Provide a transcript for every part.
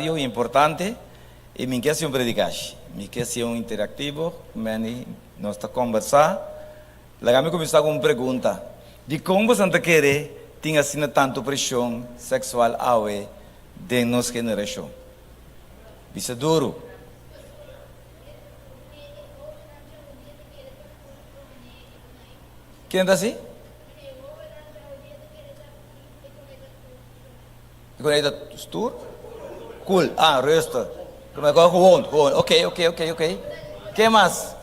Importante i mi ke hasi un predikashi. Mi ke hasi un interaktivo ku meni nos ta kombersá. Laga mi kuminsá ku un pregunta, Dikon boso ta kere tin asina tantu preshon seksual awe den nos generashon? Bisa duru. Ken ta hasi? E kon ta stoer? Cool. Ah, rustig. Como ko gewoon, gewoon. Oké, oké, oké, oké. Ke mas?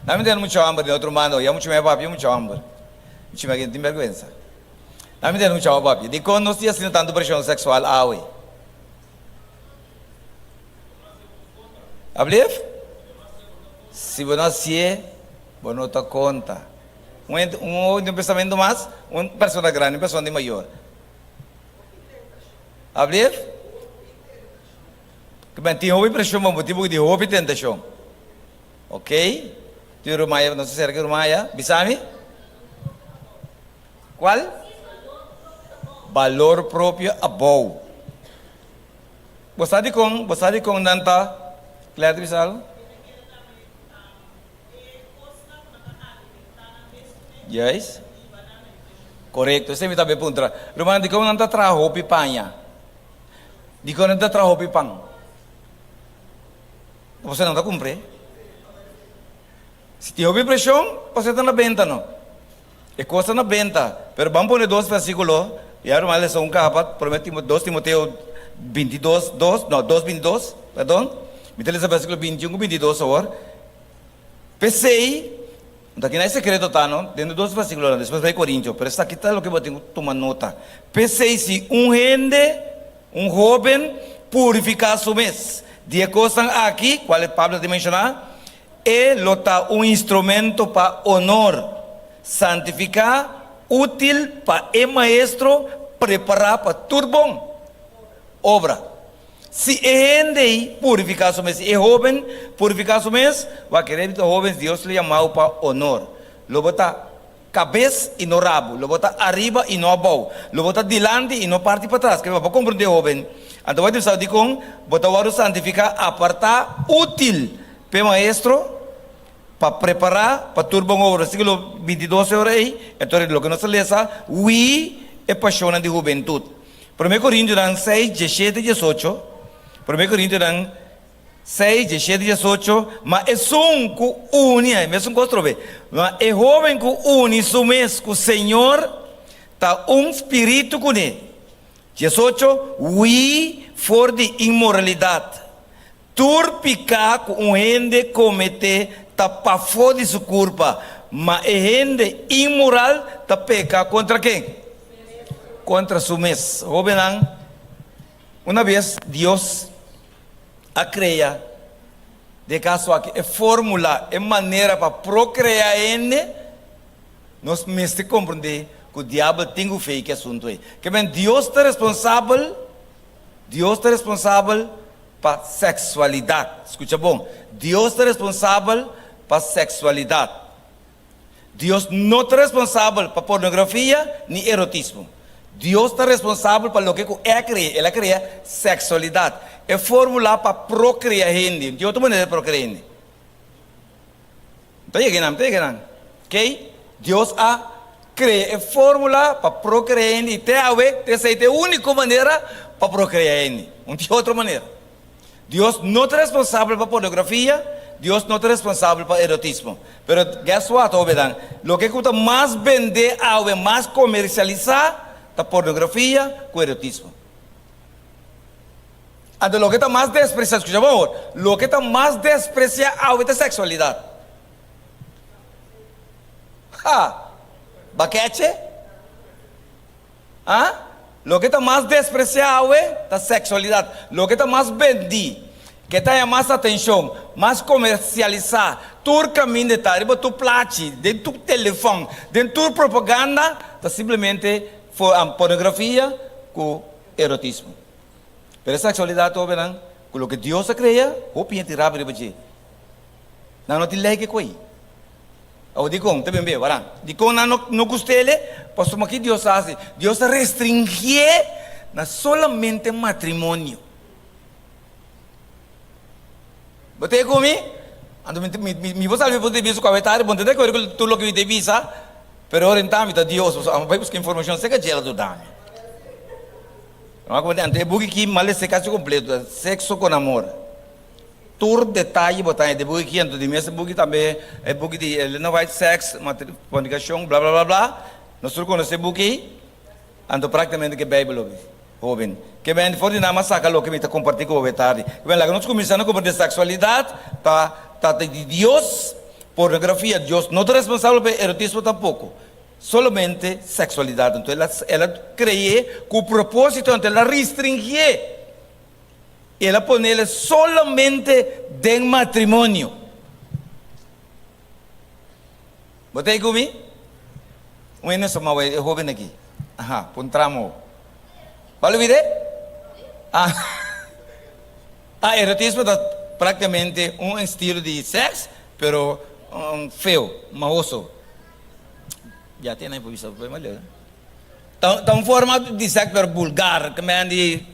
Na mi tene mucho hamber den otro mando. Ya mucho me papia mucho hamber. Mucho me tin vergüenza. Na mi tene mucho hamber papia. Dikon nos tin asina tantu preshon seksual awe? Ablief? Si bo no hasié, bo no ta konta. Un un un pensamentu mas, un persona grandi, un persona di mayor. Ablief? Ke men tin hopi preshon pa motibu ku tin hopi tentashon. Ok? Tin Rumaya, no sa sera ki Rumaya. Bisa mi? Kual? Balor propio abou. Bo sa dikon, bo sa dikon nan ta, Claire ta bisa algu? Juist. Korekto, esei mi tambe puntra. Ruman, dikon nan ta traha hopi paña? Dikon nan ta traha hopi pan? Pasobra nan ta kumpr'é. Si tin hopi preshon, pasobra ta na benta no. E kos ta na benta. Pero ban pone dos versíkulo, ya ruman lesa un kapa, promé Timo, dos Timoteo bintidos, dos, no, dos bintidos, perdon. Mi ta lesa versíkulo bintiun ku bintidos awor. P'esei, anto aki na e sekreto ta no, den e dos versíkulonan, despues bai Korintio, pero esaki ta loke bo tin ku tuma nota. P'esei, si un hende, un hóben, purifiká su mes di e kosnan aki, kual Pablo ta menshoná, e lo ta un instrumento pa onor, santifiká, útil pa e maestro, prepará pa tur bon obra. Si e hende ei purifiká su mes, si e hóben purifiká su mes, wak e rei ta hóbens, Dios lo yamau pa onor. Lo bo ta kabes i no rabu, lo bo ta ariba i no abou, lo bo ta dilanti i no parti patras. Kende bo por komprendé, hóben? Anto bo a bisa dikon bo ta wòrdu santifiká, apartá, útil p'e maestro, pa prepará pa tur bon obra. Versíkulo bintidos e ora ei, e ta loke nos ta lesa, Hui e pashonnan di hubentut. Promé Korintionan seis, diesshete, diesocho, Promé Korintionan seis, diesshete, diesocho, Ma esun ku uni, e mesun kos trobe, ma e hóben ku uni su mes ku Señor ta un spiritu kuné. Diesocho, Hui for di inmoralidat. Tur piká ku un hende kometé ta pafó di su kurpa, ma e hende inmoral ta peka kontra ken? Kontra su mes. Hóbennan, una bes Dios a krea, den e kaso aki, e fórmula, e manera pa prokreá hende, nos mester komprendé ku diabel tin ku fei ki asuntu ei. Ke men Dios ta responsabel, Dios ta responsabel pa seksualidat. Skucha bon, Dios ta responsabel pa seksualidat. Dios no ta responsabel pa pornografia ni erotismo. Dios ta responsabel pa loke ku E a krea. El a krea seksualidat, e fórmula pa prokrea hende. No tin otro manera di prokrea hende. Mi ta yega einan, mi ta yega einan. Kei? Dios a krea e fórmula pa prokrea hende i te awe esei ta e úniko manera pa prokrea hende. No tin otro manera. Dios no ta responsabel pa pornografia, Dios no ta responsabel pa erotismo. Pero guess what, hóbennan? Loke ku ta mas bendé awe, mas komersialisá, ta pornografia ku erotismo. Anto loke ta mas despresiá, skucha bon awor, loke ta mas despresiá awe ta seksualidat. Ha! Bakeche? Ha? Loke ta mas despresiá awe ta seksualidat. Loke ta mas bendí, ke ta haña mas atenshon, mas komersialisá, tur kaminda e ta, riba tur plachi, den tur telefòn, den tur propaganda, ta simplemente pornografia ku erotismo. Pero e seksualidat, hóbennan, ku loke Dios a krea, hopi hende tin rabia riba dje. Nan no tin lei ke koe. Awor dikon? Ta bin be, wara. Dikon nan no no gust'ele? Pasobra ki Dios a hasi? Dios a restringié na solamente matrimonio. Bo ta ku mi? Anto mi mi mi por salba e punto di bista ku awe tardi, bo no ta di akuerdo ku tur loke mi ta bisa, pero ora entá mi ta Dios, pasobra amo bai buska informashon serka dje el a duda mi. Anto e buki aki m'a lesa kasi kompleto, Sexo con amor. Tur detaye bo ta haña den e buki aki, anto di mes e buki tambe e buki di Elena White Sex, Fornicacion, bla bla bla bla, nos tur konosé e buki ei. Anto práktikamente ke Beibel obi, hóben. Ke men for di nan a saka loke mi ta kompartí ku bo e tardi. Ke men laga nos kuminsá na komprendé seksualidat ta ta di Dios, pornografia Dios no ta responsabel pa e erotismo tampoko. Solamente seksualidat. Anto el a el a kre'é ku propósito anto el a restringié. El a ponele solamente den matrimonio. Bo ta ei ku mi? Un hende so mawe e hoben aki. Aha, puntra mo. Bo a lubid'é? Ah, ah, erotismo ta práktikamente un estilo di sèks, pero un feo, mahoso. Ya tene por bisa por maleu. Ta ta un forma di sèks pero bulgar, ke men di.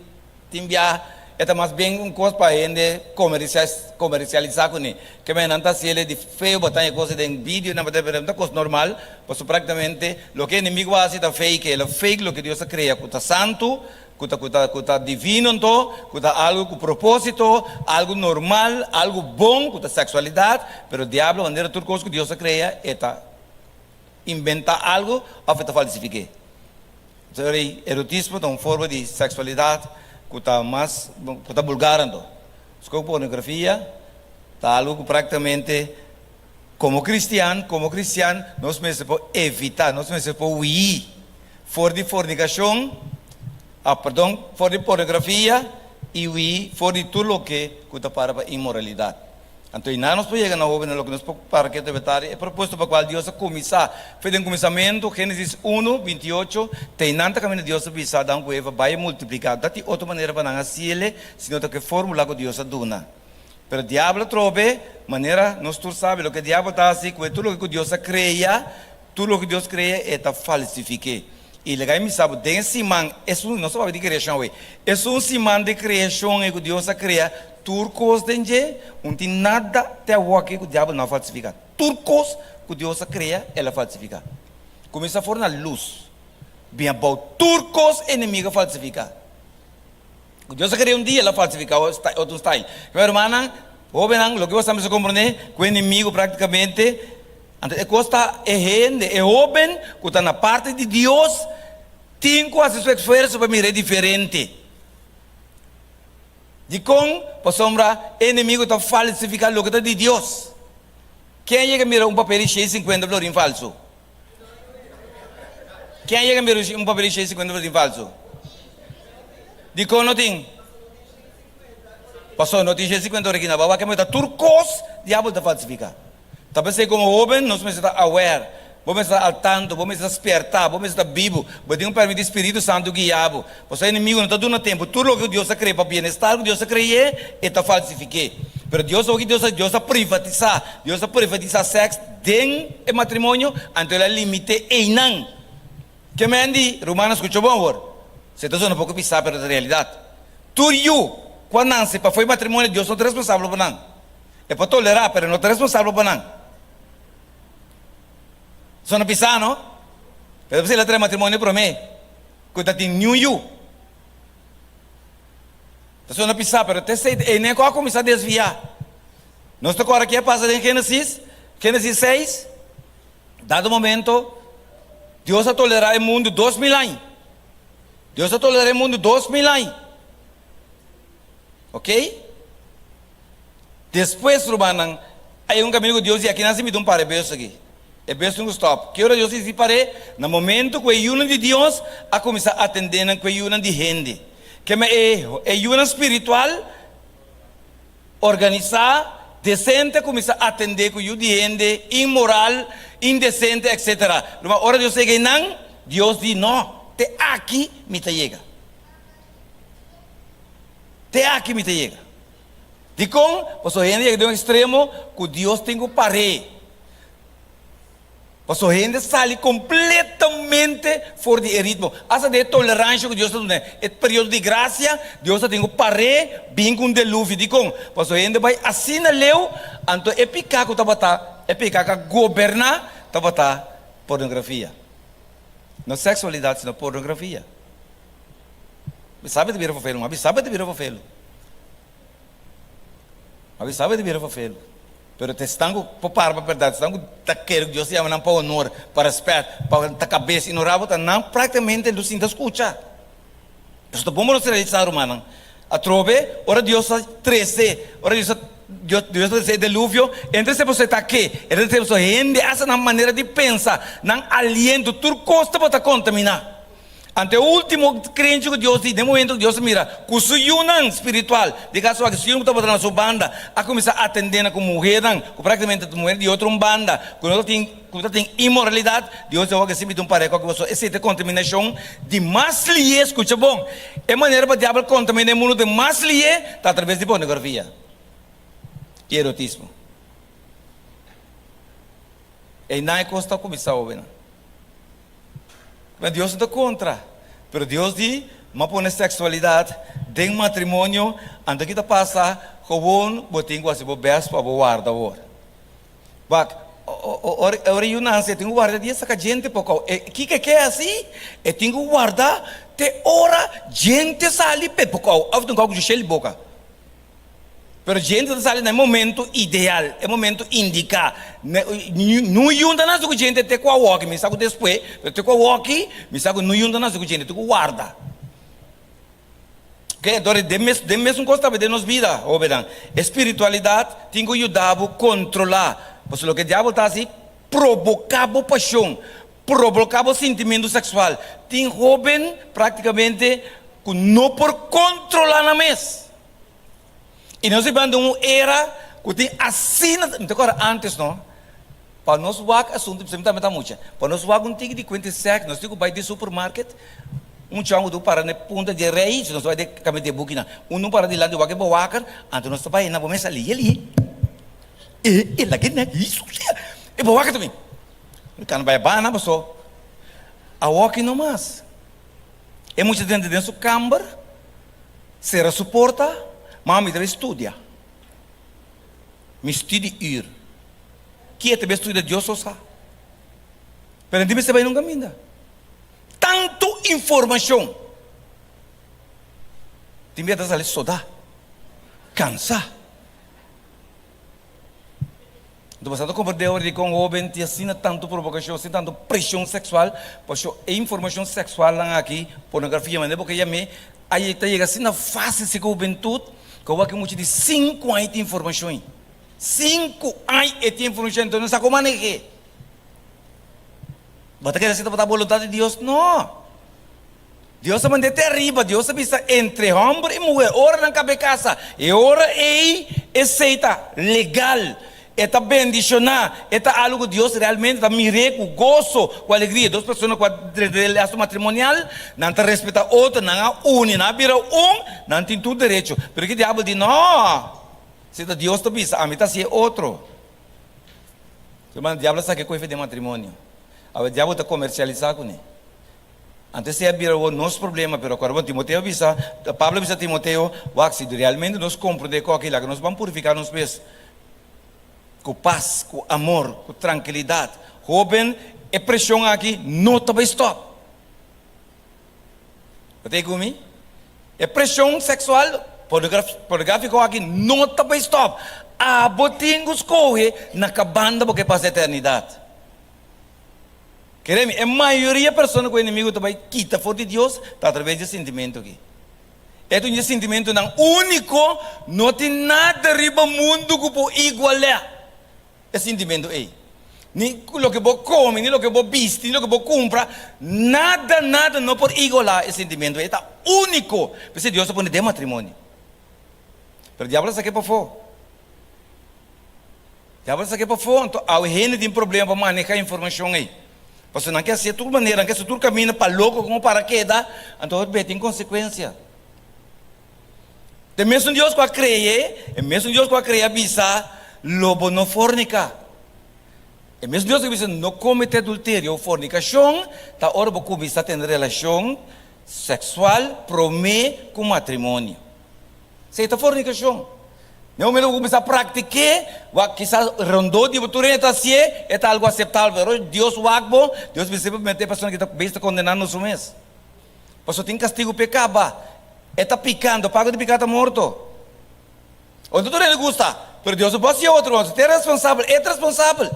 Tin bia e ta mas bien un kos pa hende komersialisá kuné. Ke men nan ta hasi el di feo bo ta haña kos den video nan pero no ta kos normal pasobra praktikamente loke e enemigo a hasi ta fake el a fake loke Dios a krea ku ta santu ku ta ku ta ku ta divino anto ku ta algu ku proposito algu normal algu bon ku ta seksualidat pero diablo manera tur kos ku Dios a krea e ta inventá algu òf e ta falsifik'é. Sorry, erotismo ta un forma di seksualidat ku ta mas ku ta bulgar anto. Sko pornografia ta algu ku praktikamente komo kristian, komo kristian nos mester por evitá, nos mester por huí for di fornikashon, ah perdon, for di pornografia i huí for di tur loke ku ta para pa inmoralidat. Anto einan nos por yega na hopi na loke nos por para ke ta e proposito pa kual Dios a kuminsá. Fe den kuminsamentu, Génesis unu, 28, te einan ta kaminda Dios a bisa Adam ku Eva bai multipliká. No ta tin otro manera pa nan hasi el, sino ta ku e fórmula ku Dios a duna. Pero diablo atrobe, manera nos tur sabi loke diablo ta hasi ku e tur loke ku Dios a krea, tur loke Dios krea e ta falsifik'é. I laga mi bisa bo, den e siman, esun, nos ta papia di kreashon awe, esun siman di kreashon ei ku Dios a krea tur kos den dje, un tin nada te awoki ku diabel no a falsifiká. Tur kos ku Dios a krea, el a falsifiká. Kuminsá for na lus, bin abou, tur kos enemigu a falsifiká. Ku Dios a krea un dia, el a falsifiká otro style. Mi hermannan, hóbennan, loke bo sa mester komprendé, ku enemigu práktikamente, anto e kos ta e hende, e hóben ku ta na parti di Dios, tin ku hasi su esfuerso pa mira e diferente. Dikon? Pasobra e enemigu ta falsifiká loke ta di Dios. Ken a yega mira un papel di shei sinkuenta florin falsu? Ken a yega mira un papel di shei sinkuenta florin falsu? Dikon no tin? Pasobra no tin shei sinkuenta original. Bo a wak ta tur kos diabel ta falsifiká. Ta p'esei komo hóben nos mester ta aware, bo mester ta al tanto, bo mester ta spiertá, bo mester ta bibu, bo tin ku permití Spiritu Santu guia bo. Pasobra enemigu no ta duna tempu. Tur loke ku Dios a krea pa bienestar ku Dios a kre'é, e ta falsifik'é. Pero Dios oki Dios a Dios a privatisá, Dios a privatisá sèks den e matrimonio, anto el a limit'é einan. Ke men di, Rumannan skucha bon awor. Se ta sona poko pisá pero ta realidat. Tur yu ku a nanse pafó e matrimonio Dios no ta responsabel pa nan. E por tolerá, pero e no ta responsabel pa nan. Sona pisá, no? Pero ta el a trae matrimonio promé ku ta tin niun yu. Ta sona pisá, pero ta esei e ne ku a kuminsá desviá. Nos ta kòrda ke a pasa den Génesis, Génesis seis, dado momento Dios a tolerá e mundu 2000 aña. Dios a tolerá e mundu 2000 aña. Ok? Despues, rumannan, a yega un kaminda ku Dios di aki nan si miti un par e beso aki. E beso tin ku stòp. Ki ora Dios a disi par'é? Na momento ku e yunan di Dios a kuminsá atendé nan ku e yunan di hende. Kema e e yunan spiritual organisá, desente a kuminsá atendé ku yu di hende inmoral, indesente, etsetera. Ruman, ora Dios yega einan, Dios di, No, te aki mi ta yega. Te aki mi ta yega. Dikon? Pasobra hende yega den un ekstremo ku Dios tin ku par'é. Pasobra hende sali kompletamente. kompletamente for di e ritmo. Asta den e toleransha ku Dios ta duna, e periodo di grasia, Dios ta tin ku par'é bin ku un deluvio. Dikon? Pasobra hende bai asina leu, anto e piká ku tabata, e piká ku a goberná tabata pornografia. No seksualidat, sino pornografia. Mi sabi ta bira fofelu, mi sabi ta bira fofelu. Abi sabi ta bira fofelu. Pero ta esnan ku por para pa bèrdat, esnan ku ta kere ku Dios ta yama nan pa honor, pa rèspèt, pa ta kabes i no rabo, ta nan práktikamente lo sinta skucha. Pasobra ta bon pa nos realisá, rumannan, atrobe ora Dios ta trese, ora Dios ta Dios ta trese e deluvio, e no ta trese pasobra e ta ke, e ta trese pasobra hende hasta nan manera di pensa, nan aliento, tur kos tabata kontaminá. Anto e ultimo krenchi ku Dios di, den momento ku Dios a mira ku su yunan spiritual, di kaso aki su yunan ku tabata na su banda, a kuminsá atendé nan ku muhernan, ku praktikamente ta muher di otro un banda, ku no ta tin, ku ta tin inmoralidat, Dios di awor ke si miti un pareho aki boso, esei ta e kontaminashon di mas lié, skucha bon, e manera pa diabel kontaminá e mundu den mas lié ta atraves di pornografia i erotismo. Einan e kos ta kuminsá hobennan. Ma Dios no ta kontra. Pero Dios di, M'a pone seksualidat den matrimonio, anto ki ta pasa? Gewoon bo tin ku hasi bo bèst pa bo warda awor. Wak, ora e yu nase e tin ku warda di e saka djente poko. E kiko e ke hasi? E tin ku warda te ora djente sali p'e poko, òf tin ku shel boka. Pero djente ta sali na e momento ideal, e momento indiká. No yunta nase ku djente te ku awoki, mi sa ku despues, pero te ku awoki mi sa ku no yunta nase ku djente, te ku warda. Ok, entonces den mes, den mesun kos tambe den nos bida, hobennan. E spiritualidat tin ku yuda bo kontrolá, pasobra loke diabel ta hasi, proboká bo pashon, proboká bo sintimentu seksual. Tin hoben praktikamente ku no por kontrolá nan mes. I nos biba den un era ku tin asina, mi ta kòrda ántes no, pa nos wak asuntu, mi tambe ta mucha, pa nos wak un tiki di kuenta sèks, nos tin ku bai den supermarket, un chòn ku ta para na e punta di e rei, si nos bai den kaminda di e bukinan, unu para dilanti wak e bowaker, anto nos ta bai na bo mesa lihe lihe, e e lag'e nèt, e bowaker ta bin, mi ta bai bana paso awoki no mas. E mucha drenta den su kamber, sera su porta, Mama mi ta bai studia. Mi studi ür. Ki e ta bai studia Dios so sa. Pero e mester bai nun kaminda. Tantu informashon. Tin bia ta sali sodá, kansá. Anto boso ta komprendé ora dikon hóben tin asina tantu provokashon, asina tantu preshon seksual, pasobra e informashon seksualnan aki, pornografia manera bo ke yam'é, a ta yega asina fásil si ku hubentut, ku awor aki mucha di sinku aña tin informashon ei. Sinku aña e tin informashon, anto no sa kon maneh'é. Bo ta kere asina tabata boluntat di Dios? No! Dios a mand'é te ariba, Dios a bisa entre hòmber i muhé, ora nan kab'é kasa, e ora ei esei ta legal, e ta bendishoná, e ta algu ku Dios realmente ta mir'é ku goso, ku alegria. Dos persona ku a drenta den laso matrimonial, nan ta respetá otro, nan a uni, nan a bira un, nan tin tur derecho. Pero ki diabel di, No! Si ta Dios ta bisa, ami ta hasié otro. Hermano, diabel a saka e koefe den matrimonio. Awe diabel ta komersialisá kuné. Anto esei a bira awor nos problema, pero acorda bon, Timoteo a bisa, Pablo a bisa Timoteo, Wak, si realmente nos comprende cu aki, laga nos ban purifica nos mes cu pas, cu amor, cu trankilidad. Hoben, e presion aki no ta bay stop. Bo ta ei cu mi? E presion sexual, pornografico aki no ta bay stop. Abo tin cu scoge na cabanda bo ke pasa eternidad. Kere mi, e mayoria persona ku e enemigu ta bai kita for di Dios ta atraves di e sintimentu aki. E ta un di e sintimentunan úniko, no tin nada riba mundu ku por igualá e sintimentu ei. Ni loke bo kome, ni loke bo bisti, ni loke bo kumpra, nada, nada no por igualá e sintimentu ei. E ta úniko. P'esei Dios a pone den matrimonio. Pero diablo a sak'é pafó. Diabel sa ke pafó, anto awe hende tin problema pa maneha informashon ei. Pasobra nan ke hasié tur manera, nan ke hasi tur kaminda pa loko komo para keda, anto hopi bes tin konsekuensia. Ta e mesun Dios ku a kree, e mesun Dios ku a krea bisa, Lo bo no forniká. E mes Dios ku bisa no komete adulterio o fornikashon ta ora bo kuminsá tene relashon seksual promé ku matrimonio. Esei ta fornikashon. Na e momento ku bo kuminsá praktik'é, wak kisas rondó di bo tur hende ta hasié, e ta algu aseptabel, pero Dios wak bo, Dios bisa simplemente e persona ki ta bes ta kondenando su mes. Pasobra tin kastigu p'e kaba. E ta pikando, pago di piká ta morto. Otro tur hende gusta, pero Dios no por hasi otro, pasobra te responsabel, e ta responsabel.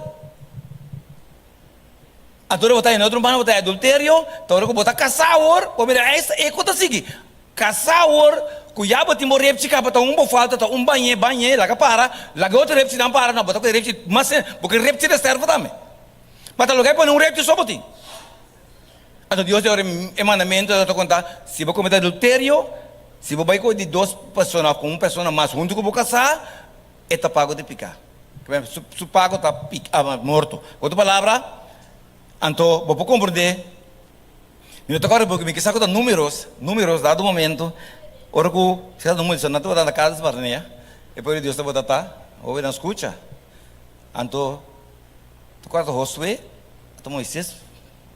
Anto ora bo ta hende otro mano, bo ta adulterio, ta ora ku bo ta kasá awor, bo mira esta e ku ta sigui. Kasá awor, ku ya bo tin bo repchi kaba, ta un bo falta, ta un bañ'é, bañ'é, laga para, laga e otro repchinan para, no, bo ta ku e repchi mas, bo ke repchi reserva tambe. Ma ta loke a pone un repchi so bo tin. Anto Dios di ora e mandamentu ta konta, si bo komete adulterio, si bo bai ku di dos persona òf ku un persona mas huntu ku bo kasá, e ta pago di piká. Su pago ta morto. Ku otro palabra, anto bo por komprendé, mi no ta kòrda porque mi ke sa ku ta Números, Números dado momento, ora ku si ta Números, nan tabata na Kades Barnea, e pueblo di Dios tabata ta, hobennan skucha. Anto ta kòrda Josué, anto Moisés.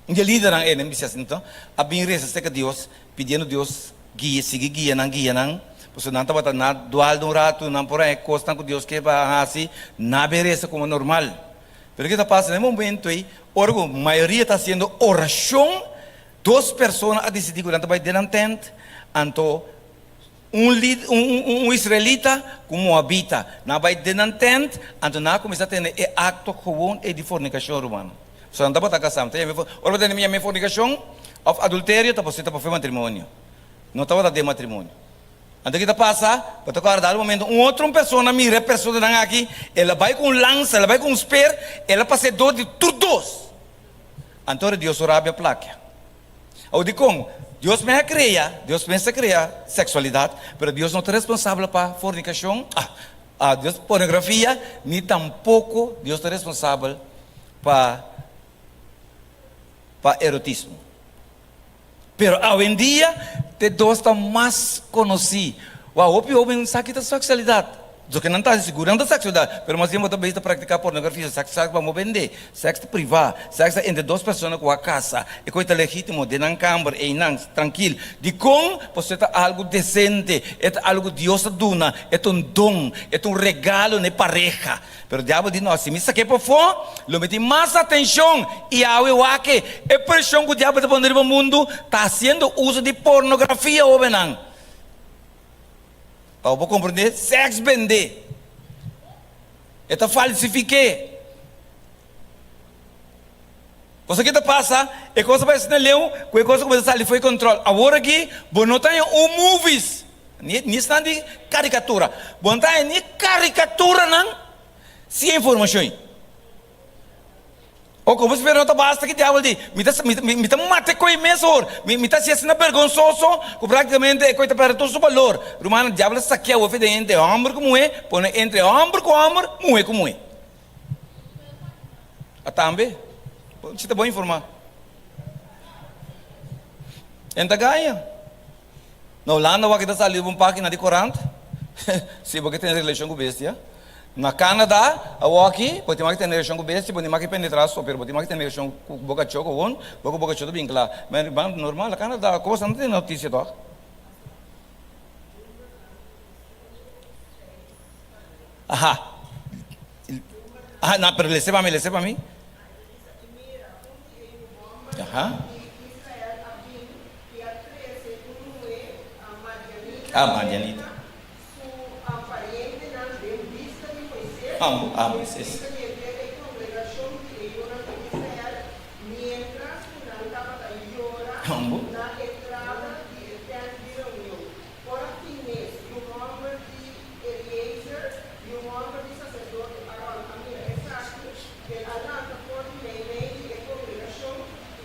Un di e lidernan ei, nan bisa asina anto, a bin resa serka Dios, pidiendo Dios guia, sigui guia nan, guia nan, pasobra nan tabata na dual un ratu, nan por haña e kosnan ku Dios ke pa hasi, nan a bin resa komo normal. Pero ke ta pasa na e momento ei, ora ku mayoria ta hasiendo orashon, dos persona a disidí ku nan ta bai den nan tènt, anto Un un israelita ku un moabita. Nan a bai den nan tènt, anto nan a kuminsá tene e akto gewoon ei di fornikashon, rumannan. Pasobra nan tabata kasá. Nan ta yama ora bo tende mi yama fornikashon òf adulterio, ta pasobra ta pafia matrimonio. No tabata den matrimonio. Anto ki ta pasa? Bo ta kòrda dado momento un otro un persona mira e personanan aki, el a bai ku un lansa, el a bai ku un sper, el a pas'é dor di tur dos. Anto ora Dios su rabia plakia. Awor dikon? Dios mes a krea, Dios mes a krea seksualidat, pero Dios no ta responsabel pa fornikashon, ah, Dios pornografia, ni tampoko Dios ta responsabel pa pa erotismo. Pero awendia te dos ta mas konosí. Wou, hopi hoben sa ki ta seksualidat. Loke nan ta hasi sigur nan ta seksualidat, pero mas bien bo ta bay ta praktiká pornografia, sèks ta pa bo bende, sèks ta privá, sèks ta entre dos persona ku a kasa, e kos ta legítimo den nan kamber, einan, trankil. Dikon? Pasobra e ta algu desente, e ta algu ku Dios a duna, e ta un don, e ta un regalo na e pareha. Pero diabel di, No, si mi sak'é pafó, lo mi tin mas atenshon. I awe wak e preshon ku diabel ta pone riba mundu ta hasiendo uso di pornografia, hóbennan. Pa bo komprendé, sèks bendé. E ta falsifik'é. Pasobra ke ta pasa? E kos ta bai asina leu ku e kos ta kuminsá sali for di kòntròl. Awor aki bo no ta haña un movies, ni ni esnan di karikatura. Bo no ta haña ni karikaturanan sin e informashon ei. O komo spera no ta basta ki diabel di, Mi ta, mi, mi ta mata e koe mes hor. Mi, mi ta hasi asina bergonsoso ku praktikamente e koe ta pèrdè tur su balor. Rumannan, diabel a sakia awor fe den hende, hòmber ku muhé, pone entre hòmber ku hòmber, muhé ku muhé. A tambe, si ta bon informá. En ta gaña. Na Hulanda wak ta sali riba un pagina di korant si bo ke tene relashon ku bestia. Na Canada awoki bo tin wak tene relashon ku bestia, bo tin wak penetra so, pero bo tin wak tene relashon ku bo kachó gewoon, bo ku bo kachó ta bin kla. Ma normal na Canada kos nan ta tene notisia tòg. Aha. Aha, na, pero lese pa mi, lese pa mi. Aha. Ah, madianita. Ah, Moisés. Ambo.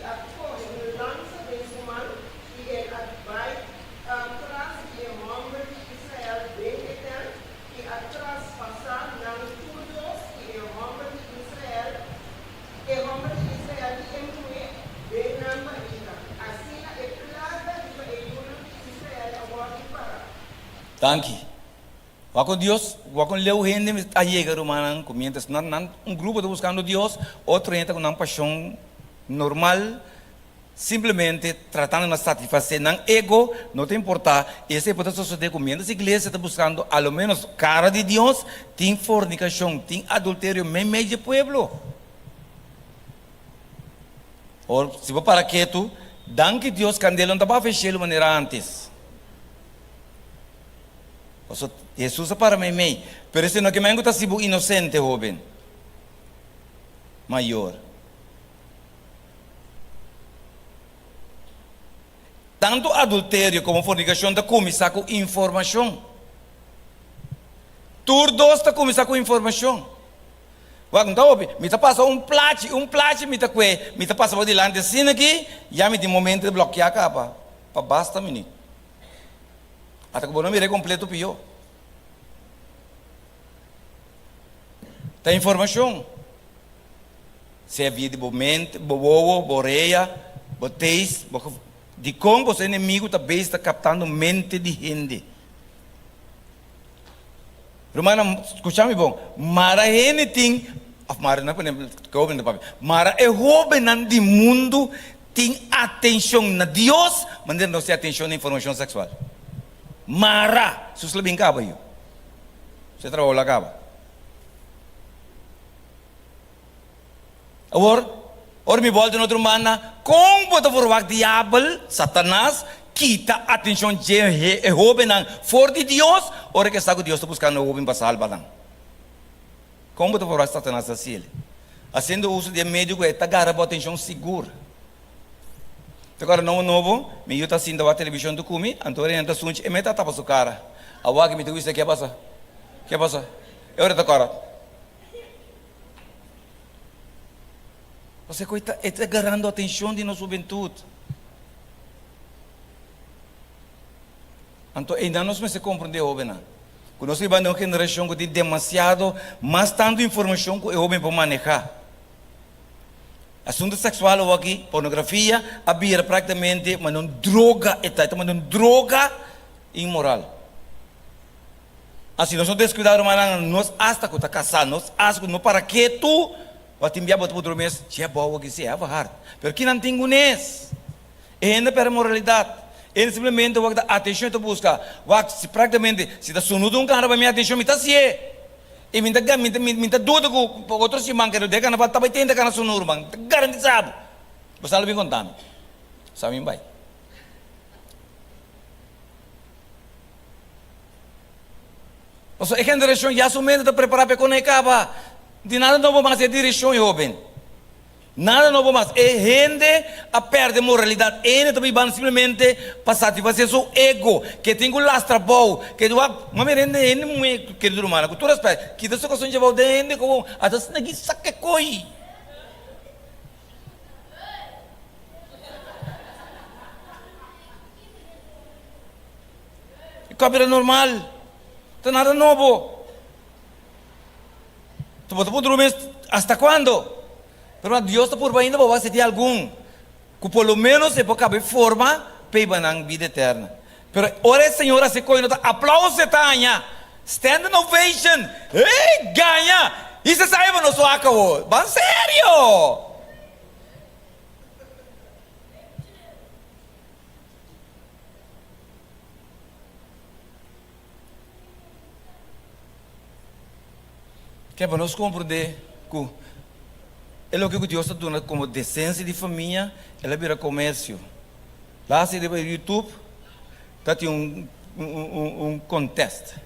I a kohe un lansa den su man, i el a bai tras di e hòmber di Israel den e tènt, i a traspasá nan tur dos i e hòmber di Israel, e hòmber di Israel i e muhé, den nan barika. Asina e plaga riba e yunan di Israel a wòrdu pará. Danki. Wak kon Dios, wak kon leu hende a yega rumannan ku mientras nan nan un grupo ta buskando Dios, otro hende ta ku nan pashon normal, simplemente tratando na satisfasé nan ego, no ta importá, esei por ta sosodé ku mientras iglesia ta buskando a lo menos kara di Dios, tin fornikashon, tin adulterio meimei dje pueblo. Or, si bo para ketu, danki Dios kandela no ta bafa e shelu manera antes. Pasobra Hesus a para meimei. Pero esei no ke men ku ta hasi bo inosente, hoben. Mayor. Tantu adulterio komo fornikashon ta kuminsá ku informashon. Tur dos ta kuminsá ku informashon. Wak, mi ta hopi, mi ta pasa un plachi, un plachi mi ta kue, mi ta pasa bo dilanti asina aki, ya mi tin momento di blòkiá kaba pa basta minüt. Ata ku bo no mira e kompleto pió. Ta informashon. Sea via di bo mente, bo wowo, bo orea, bo taste, bo Dikon boso enemigu ta bezig ta kaptando mente di hende? Rumannan, skucha mi bon. Mara hende tin, òf mara no pone ke hóben ta papia, mara e hóbennan di mundu tin atenshon na Dios manera nos tin atenshon na informashon seksual. Mara! Sus lo bin kaba yu. Su e trabou lo a kaba. Awor, ora mi bolta na otro banda, kon bo ta por wak diabel, Satanas, kita atenshon dje e hóbennan for di Dios ora ke sa ku Dios ta buskando hóben pa salba nan? Kon bo ta por wak Satanas ta hasi el? Hasiendo uso di e medio ku e ta gara bo atenshon sigur. Te kòrda nobo nobo, mi yu ta sinta wak televishon ta kumi, anto ora e ta sunchi e meta a tapa su kara. Awor mi ta wisa ke a pasa? Ke a pasa? E ora ta kòrda. Pasobra ku e ta e ta garando atenshon di nos hubentut. Anto einan nos mester komprendé hóbennan ku nos riba den un generashon ku tin demasiado mas tantu informashon ku e hóben por manehá. Asuntu seksual awor aki, pornografia a bira praktikamente manera un droga e ta, e ta manera un droga inmoral. Asi nos no descuida rumannan, nos hasta cu ta casa, nos hasta cu no para ketu, bo tin bia bo ta puntra bo mes, Che abou aki si heva hard. Pero kinan tin cu nes? E hende perde moralidad. E hende simplemente wak ta atencion e ta busca. Wak si practicamente si ta sunudu un cara pa mi atencion mi ta hacié. Y mi ta mi ta mi ta duda cu otro siman ke no den carnaval ta bay tenta cana sunu ruman. Ta garantisa bo. Bo sa lo bin conta mi. Sa mi bay. Pasobra e generashon ya su mente ta prepará pa e kone kaba. Di nada nobo mas e direkshon e hóben. Nada nobo mas. E hende a pèrdè moralidat. E hende ta bibando simplemente pa satisfasé su ego. Ke tin ku lastra bou. Ke tin wak, mami hende hende muhé kerido rumannan ku tur rèspèt, kita su koston dje bou den hende komo ata asina saka koi. E kòp era normal, ta nada nobo. Ta bo ta puntra bo mes, Hasta kuando? Pero Dios ta purba ainda pa bo aseptá algun ku por lo ménos e por kaba e forma pa hiba nan bida eterna. Pero ora e Señor hasi koe no ta aplauso e ta haña, standing ovation, Hey, gaña! I se sabe bo no so akabó. Ban serio! Ke pa nos komprendé ku e loke ku Dios ta duna komo desensia di famia, el a bira komersio. Lasi riba YouTube ta tin un un contest.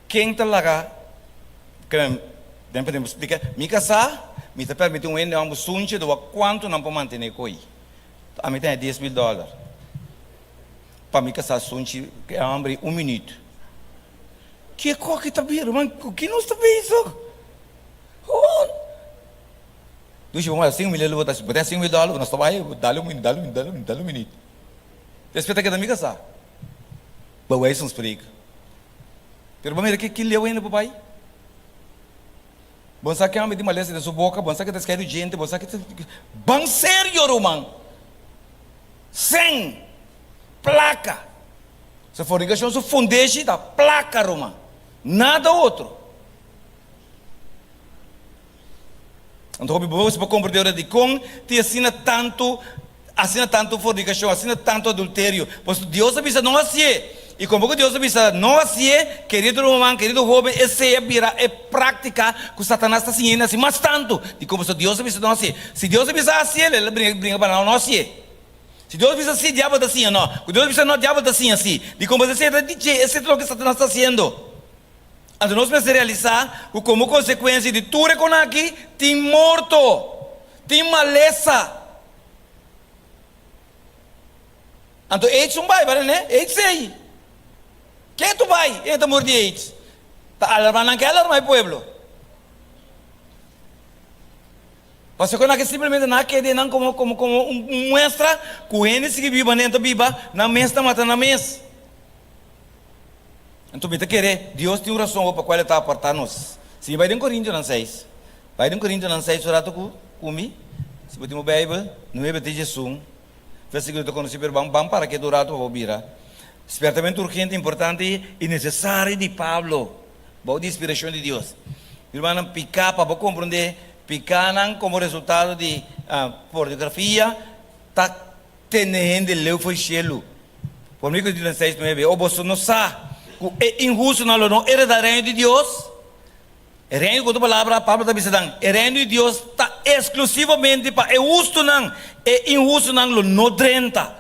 Ken ta laga den por splika, mi kasá mi ta permití un hende hòmber sunchi dor kuantu nan por mantené ko'i. Ami ta haña 10,000 dòler pa mi kasá sunchi ku e hòmber ei un minüt. Ke koki ta bira man? Ku ki nos ta bezig? Hon! Dushi bo manda 5,000 el bo ta bo ten 5,000 dòler nos ta bai dale un minüt dale un minüt dale un minüt dale un minüt. Despues ta keda mi kasá. Bij wijze van spreken. Pero bo mira ke ki leu hende por bai. Bo sa ke homber tin malesa den su boka, bo sa ke ta skeidu djente, bo sa ke ta. Ban serio ruman! Sen! Plaka! Su fornicacion su fundeshi ta placa ruman, nada otro. Anto hopi bo por comprende ora dicon tin asina tanto asina tanto fornicacion, asina tanto adulterio. Pasobra Dios a bisa no hacié. Y como cu Dios a bisa no hacié, querido ruman, querido hoben, esey a bira e practica cu Satanas ta siña hende haci mas tanto. Dicon? Pasobra Dios a bisa no hacié. Si Dios a bisa hacié, el a bringa pa no hacié. Si Dios bisa sí, diabel ta siña no. Ku Dios bisa no, diabel ta siña sí. Dikon? Pasobra esei ta di dje, esei ta loke Satanas ta hasiendo. Anto nos mester realisá ku komo konsekuensia di tur e kon aki, tin morto, tin malesa. Anto aids un bai, bada ne? Aids ei. Ke tu bai e ta muri di aids? Ta alarmá nan ke alarmá e pueblo. Pasobra ku nan ke simplemente nan a keda einan komo komo komo un muestra ku hende sigui biba manera nan ta biba, nan mes ta mata nan mes. Anto mi ta kere Dios tin un rason pa kual e ta apartá nos. Si mi bai den Korintionan seis, bai den Korintionan seis un rato ku ku mi, si bo tin bo Beibel, nuebe te diesun, versíkulo ta konosí pero ban ban para ketu un rato pa bo bira. Spiertamentu urgente, importante i nesesario di Pablo. Bou di inspirashon di Dios. Mi rumannan, piká, pa bo komprondé, pikánan komo resultado di pornografia ta tene hende leu for shelu. Por mi Korintionan seis nuebe, O boso no sa ku e inhustunan lo no heredá e reino di Dios? E reino, ku otro palabra, Pablo ta bisa nan, e reino di Dios ta eksklusivamente pa e hustunan, e inhustunan lo no drenta.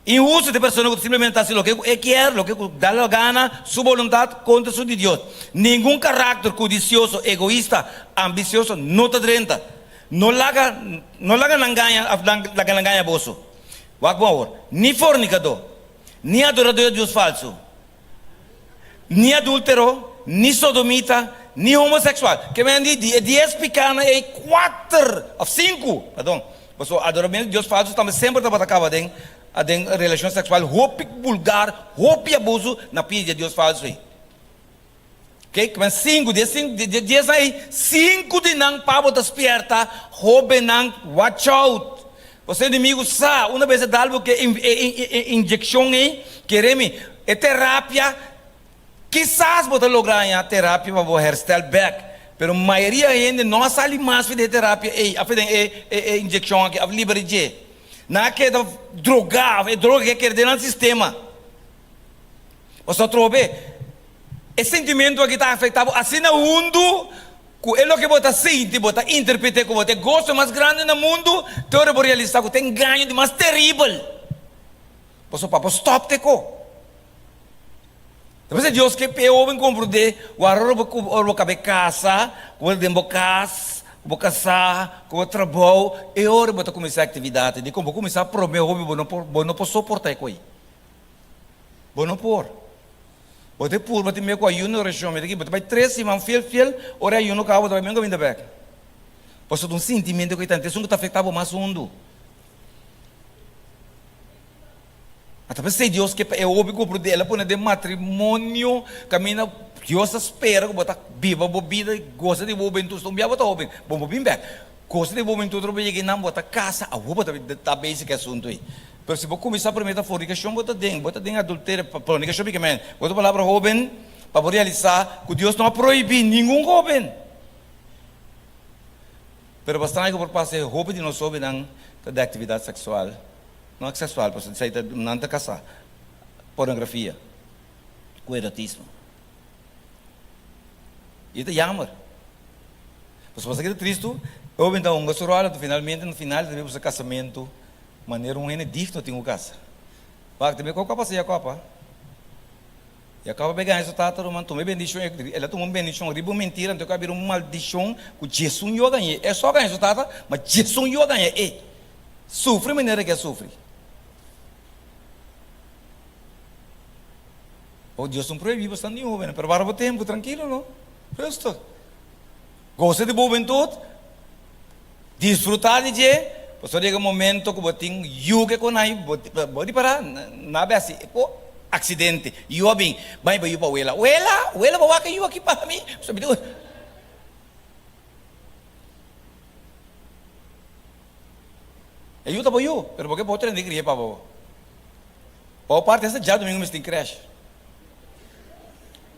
Inhustu ta e persona ku ta simplemente ta hasi loke ku e kier, loke ku da la gana, su boluntat kontra su di Dios. Ningun karakter kudisioso, egoista, ambisioso no ta drenta. No laga no laga nan gaña òf laga nan gaña boso. Wak bon awor, ni fornikadó, ni adoradó di dios falsu, ni adúltero, ni sodomita, ni homoseksual. Ke men di, di e dies pikánan ei, kuater, òf sinku, perdon, pasobra adoramentu di dios falsu tambe semper tabata kaba den den relashon seksual hopi bulgar, hopi abusu na pia di e dios falsu ei. Ke men sinku, di e sinku, di e diesnan ei, sinku di nan Pablo ta spièrta hóbennan, watch out! Pasobra e enemigu sa, una bes e dal bo ke e inyekshon ei, kere mi, e terapia, kisas bo ta logra haña terapia pa bo herstel bèk, pero mayoria hende no a sali mas for di e terapia ei, òf den e inyekshon aki, òf liber di dje. Nan a keda drogá, òf e droga ke a keda den nan sistema. Pasobra atrobe, e sentimentu aki ta afektá bo asina hundu ku e loke bo ta sinti, bo ta interpret'é komo ta e goso mas grandi na mundu, te ora bo realisá ku ta engaño di mas teribel. Pasobra pa bo stòp te ko. Ta p'esei Dios ke p'e hóben komprondé wara ora bo ora bo kaba e kasa, ku bo ta den bo kas, ku bo kasá, ku bo trabou, e ora bo ta kuminsá aktividat. Dikon bo kuminsá promé hóben bo no por bo no por soportá e koi. Bo no por. Bo ta purba tin mei ku ayuno i orashon. Mi ta ki bo ta bai tres siman fiel fiel, ora e ayuno kaba bo ta bai men kaminda bek. Pasobra ta un sintimentu ku e ta esun ku ta afektá bo mas hundu. Ata p'esei Dios ke pa e hopi ku bo el a pone den matrimonio kaminda Dios ta spera ku bo ta biba bo bida i gosa di bo hubentud. Un bia bo ta hoben, bo no bin bek. Gosa di bo hubentud ora bo yega einan bo ta kasa, awor bo ta bezig ku e asuntu ei. Pero si bo kuminsá promé ta fornikashon bo ta den, bo ta den adulterio, fornikashon mi ke men, ku otro palabra hóben, pa bo realisá ku Dios no a prohibí ningun hóben. Pero bastante ku por pasa e hopi di nos hóbennan ta den aktividat seksual, no seksual pasobra esei ta nan ta kasá, pornografia ku erotismo. I ta yammer. Pasobra esaki ta tristu, e hóben ta hunga su ròl anto finalmente na final ta bin buska kasamentu. Manera un hende digno tin ku kasa. Wak tambe kua pasa Jakob a? Jakob a bai gaña su tata ruman tuma e bendishon el a tuma un bendishon riba un mentira anto a bira un maldishon ku djesun yu a gañ'é. E so a gaña su tata ma djesun yu a gaña e. Sufri manera ke a sufri. Oh Dios no prohibí bo esnan di hóbennan pero wara bo tempu trankilo no. Rustig. Gosa di bo hubentut. Disfrutá di dje, pasobra yega momento ku bo tin yu ke konai, bo bo di pará na bes si po aksidente, yu a bin, bai bai yu pa wela, wela, wela bo wak e yu aki pa mi, pasobra mi tin e yu ta bo yu, pero bo ke bo trende kri'é pa bo. Pa bo parti hasta djadumingu mester tin crèsh.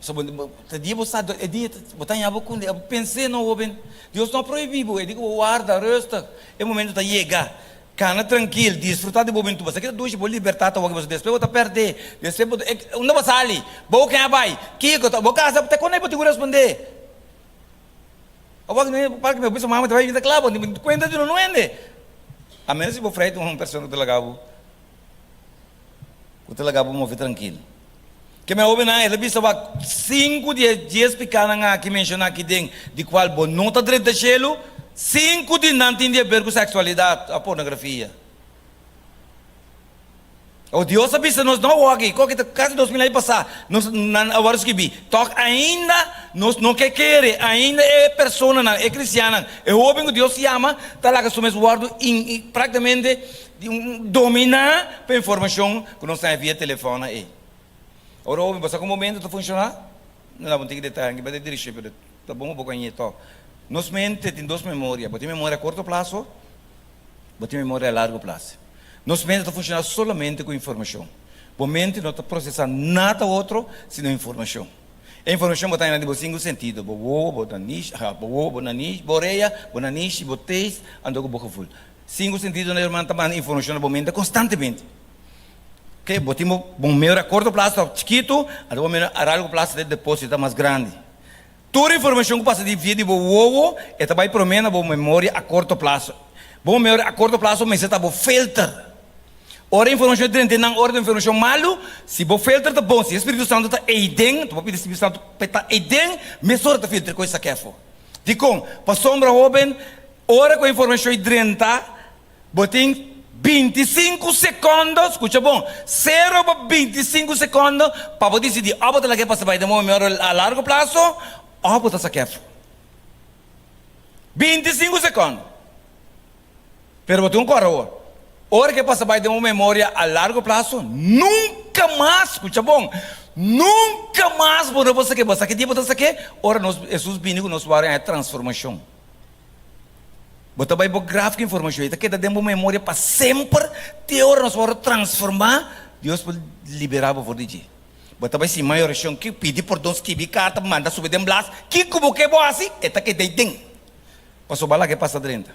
So bo ta dia bo sa e dia bo ta haña bo ku bo pens'é no hoben. Dios no a prohibí bo, e di ku bo warda rustig, e momento ta yega. Kana trankil, disfrutá di bo bentu. Bo sa ki ta dushi bo libertat awor, pasobra despues bo ta pèrdé. Despues bo ta, unda bo sali? Bo ken a bai? Kiko ta bo kasa? Te kon ei bo tin ku respondé? Awor mi parke mi bisa mama ta bai bin ta kla bo, kuenta di no no hende. A menos si bo frei ta un persona ku ta laga bo, ku ta laga bo move trankil. Ke mi hobennan e ta bisa wak sinku di e dies pikanan aki menshoná aki den di kual bo no ta drenta shelu, sinku di nan tin di haber ku seksualidat òf pornografia. Awor Dios a bisa nos no awor koke ta kasi 2000 aña pasá nos nan a wòrdu skibí tòg ainda nos no ke kere ainda e personanan e kristiannan e hoben ku Dios yama ta laga su mes wòrdu praktikamente Dominá pa informashon ku nos haña via telefòn ei. Ora hopi bo sa kon bo mente ta funshoná? No na bo tin ki detaye, anke bai den dirishon, pero ta bon pa bo koñe tòg. Nos mente tin dos memoria, bo tin memoria a korto plaso, bo tin memoria a largo plaso. Nos mente ta funshoná solamente ku informashon. Bo mente no ta prosesá nada otro sino informashon. E informashon bo ta haña di bo sinku sentido, bo wowo, bo nanishi, bo wowo, bo nanishi, bo orea, bo nanishi, bo taste, anto ku bo gevoel. Sinku sentidonan hermano ta manda informashon na bo mente konstantemente. Oke, bo tin bo bo memoria a korto plaso ta chikitu, anto bo memoria a largo plaso ta deposita mas grandi. Tur informashon ku pasa di via di bo wowo e ta bai promé na bo memoria a korto plaso. Bo memoria a korto plaso mester ta bo filter. Ora informashon drenta nan ora ta informashon malu, si bo filter ta bon, si e Spiritu Santu ta eiden, anto bo pidi Spiritu Santu pa e ta eiden, mesora ta filter ku esaki afó. Dikon? Pasobra hoben Ora ku e informashon ei drenta, bo tin 25 sekondo, skucha bon, sero pa 25 sekondo pa bo disidí òf bo ta laga e pasa bai den bo memoria a largo plaso òf bo ta sak'é afó. 25 sekondo. Pero bo tin un kòrda awor, ora ku e pasa bai den bo memoria a largo plaso, nunka mas, skucha bon, nunka mas bo no por sak'é. Bo sa ki dia bo ta sak'é? Ora nos Hesus bini ku nos wòrdu haña transformashon. Bo ta bai bo graf ku informashon ei ta keda den bo memoria pa semper te ora nos wòrdu transformá, Dios por liberá bo for di dje. Bo ta bai sin mai orashon, ki pidi pordon, skibi karta, manda subi den blas, kiko bo ke bo hasi, e ta keda ei den. Pasobra bo a laga e pasa drenta.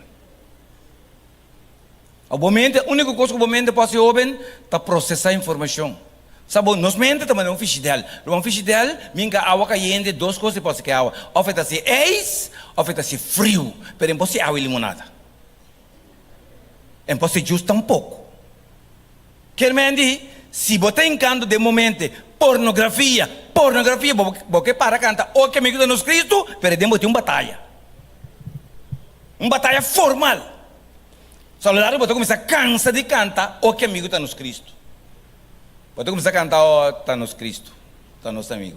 Bo mente, úniko kos ku bo mente por hasi hóben ta prosesá informashon. Sa bo, nos mente ta manera un fishidèl. Riba un fishidèl, minka awa kayente, dos kos e por hasi ku e awa. Òf e ta hasi eis, òf e ta hasi friu. Pero e no por hasi awa i limonada. E no por hasi jus tampoko. Kier men di, si bo ta hinkantu den bo mente pornografia, pornografia, bo bo ke para kanta O ke amigu ta nos Kristu, pero den bo tin un bataya. Un bataya formal. Soledad bo ta kuminsá kansa di kanta O ke amigu ta nos Kristu. Bo ta kuminsá kanta O ta nos Kristu, ta nos amigu.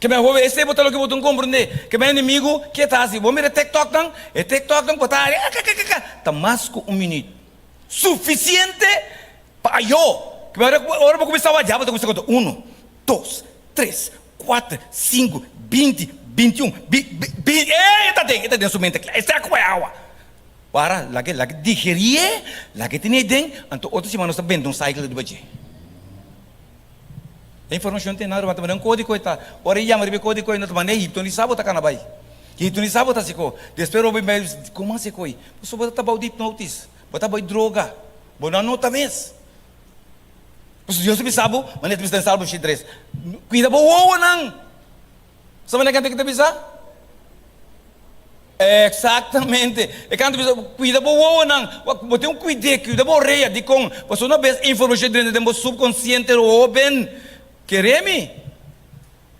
Ke men hopi esei bo ta loke bo tin komprendé. Ke men enemigu ke ta hasi. Bo mira e tiktoknan, e tiktoknan bo ta hari akakakaka ta mas ku un minüt. Sufisiente pa ayo. Ke men ora bo kuminsá wak diabel ta kuminsá konta uno, dos, tres, kuater, sinku, 20, 21, bi, bi, bi, ey e ta den, e ta den su mente kla. Esei a kohe awa. Para, lag'e, lag'e digerie, lag'e tene ei den, anto otro siman nos ta benta un cycle riba dje. E informacion tin nan, ruman, ta manda un codico e ta, ora e yama riba e codico e no ta manda hipnotisa bo ta cana bay. Hipnotisa bo ta haci co. Despues Robin bay bisa, como haci coi? Pasobra bo ta bao di hipnotis, bo ta bao di droga, bo no a nota mes. Pasobra Dios ta bisa bo, manera ta bisa den Salmo 83, cuida bo wowonan. Sa manera kende ki ta bisa? Exactamente. E kanta bisa, cuida bo wowonan. Bo tin un cuid'é, cuida bo orea. Dikon? Pasobra una bes informacion drenta den bo subconsciente hoben, kere mi,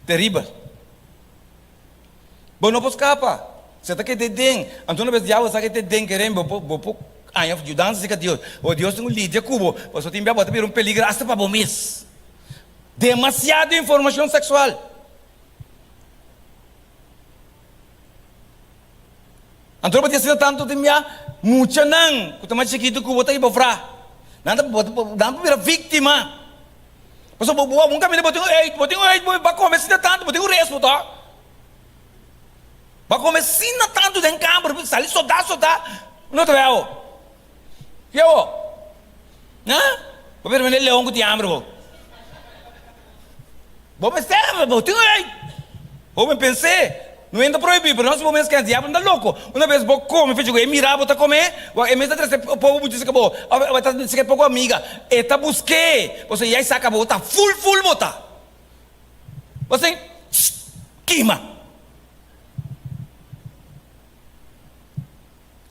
teribel. Bo no por scapa. Se ta keda den. Anto una bes diabel sa ke ta den, kere mi, bo por, bo por haña yudansa cerca Dios. O Dios tin un lidia cu bo. Pasobra tin bia bo ta bira un peligro hasta pa bo mes. Demasiado informacion sexual. Anto bo tin asina tantu tin bia muchanan ku ta mas chikitu ku bo ta hiba fra. Nan ta nan ta bira víktima. Pasobra bo bo un kaminda bo tin un eit, bo tin un eit bo ba kome asina tantu, bo tin un respo to. Ba kome asina tantu den kamber, sali sodá sodá, no ta wea awo. Ke awo? Ha? Bo mester manda e leon ku tin hamber bo. Bo mester, bo tin rei. Hoben pens'é, No enta prohibí, pero no si bo mes kens, diablo no ta loko. Una bes bo kome fecha ku e mira bo ta kome, wak e mes ta trese poco mucha seka bo, òf e ta seka poco amiga. E ta busk'é, pasobra ya e sa ka bo ta ful ful bo ta. Bo sin, kima.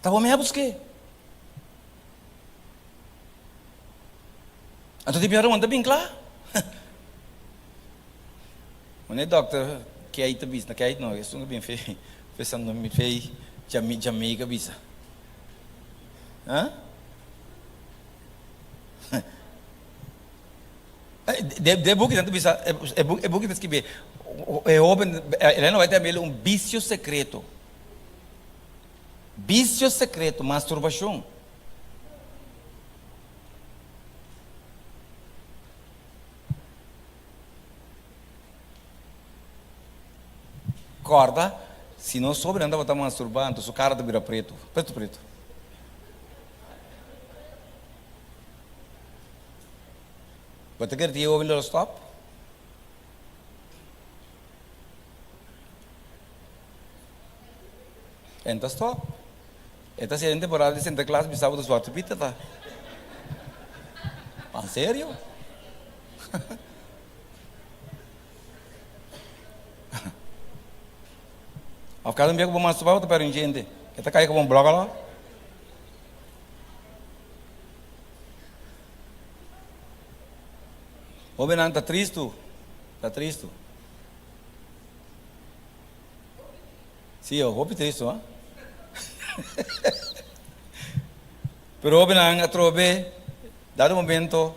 Ta bo mes a busk'é. Anto di biaha ta bin kla. Wanneer dokter Kate ta bisa, Kate no, esun a bin fe fe San Domingo, fe Jamaica bisa. Ha? De de buki nan ta bisa, e buki e buki ta skibi, e hoben Elena White ta yama el un bisio sekreto. Bisio sekreto, masturbashon. Kòrda, si nos sobrenan tabata masturbá, anto su kara ta bira pretu, pretu pretu. Bo ta kere ti e hoben lo stòp? En ta stòp. E ta hasié den temporada di Sinterklaas bisa bo ta Zwarte Piet ta. An serio? Of kada un bia ku bo masturba bo ta pèrdè un djente. E ta kai komo un blòk alò. Hóbennan ta tristu, ta tristu. Sí, hopi tristu, ha? Pero hóbennan atrobe, dado momento,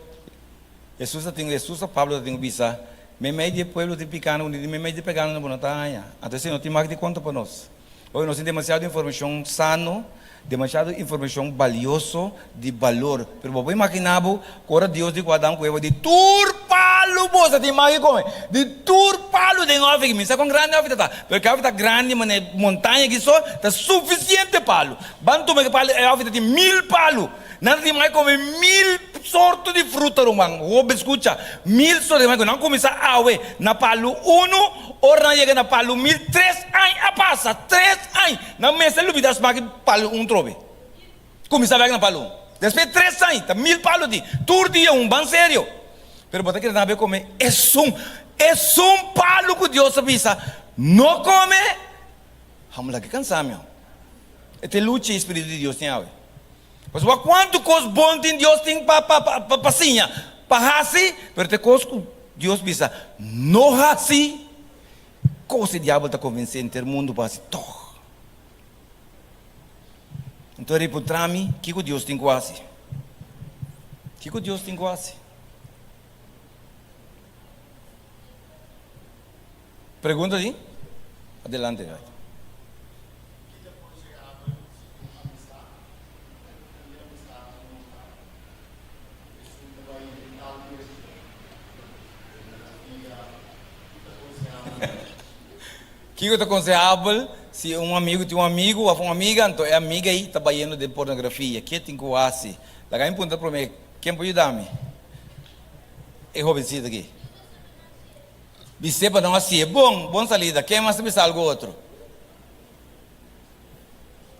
Hesus ta tin, Hesus of Pablo ta tin ku bisa, Meimei di e pueblo tin pikando ku ni meimei di pegando bo no ta haña. Anto esei no tin mak di konta pa nos. Oye, nos tin demasiado informashon sano, demasiado informashon balioso, di balor. Pero bo por imaginá bo ku ora Dios di ku Adam ku Eva di tur palu boso tin mag di kome, di tur palu den òfi aki. Mi sa kon grandi òfi ta ta, pero ke òfi ta grandi manera montaña aki so, ta sufisiente palu. Ban tuma ke palu, e òfi ta tin mil palu. Nan ta tin mai kome mil sorto di fruta, ruman. Hopi skucha, mil sorto. Nan a kuminsá awe na palu unu, ora nan yega na palu mil, tres añ a pasa, tres añ! Nan mester lubidá smak di palu un trobe. Kuminsá bèk na palu un. Despues tres añ, ta mil palu di. Tur dia un, ban serio. Pero bo ta kere nan a bai kome esun, esun palu ku Dios a bisa, No kome! Hamo laga kansá mi. E ta e lucha i spiritu di Dios tin awe. Pasobra kuantu kos bon tin Dios tin pa pa pa pa siña, pa hasi, pero ta e kos ku Dios bisa no hasi, kos e diabel ta konvensé henter mundu pa hasi tòg. Anto e ripuntra mi, kiko Dios tin ku hasi? Kiko Dios tin ku hasi? Pregunta di? Adelante. Ki ta konsehabel si un amistad i amistad ta nota esun ta bai den tal direccion? Pornografia, ki ta konsehabel? Kiko ta konsehabel si un amigu tin un amigu òf un amiga, anto e amiga ei ta bayendo den pornografia? Ke tin ku hasi? Laga mi puntra promé, ken por yuda mi? E hobencita aki. Bis'é pa nan hasié bon, bon salida. Ken mas ta bisa algu otro?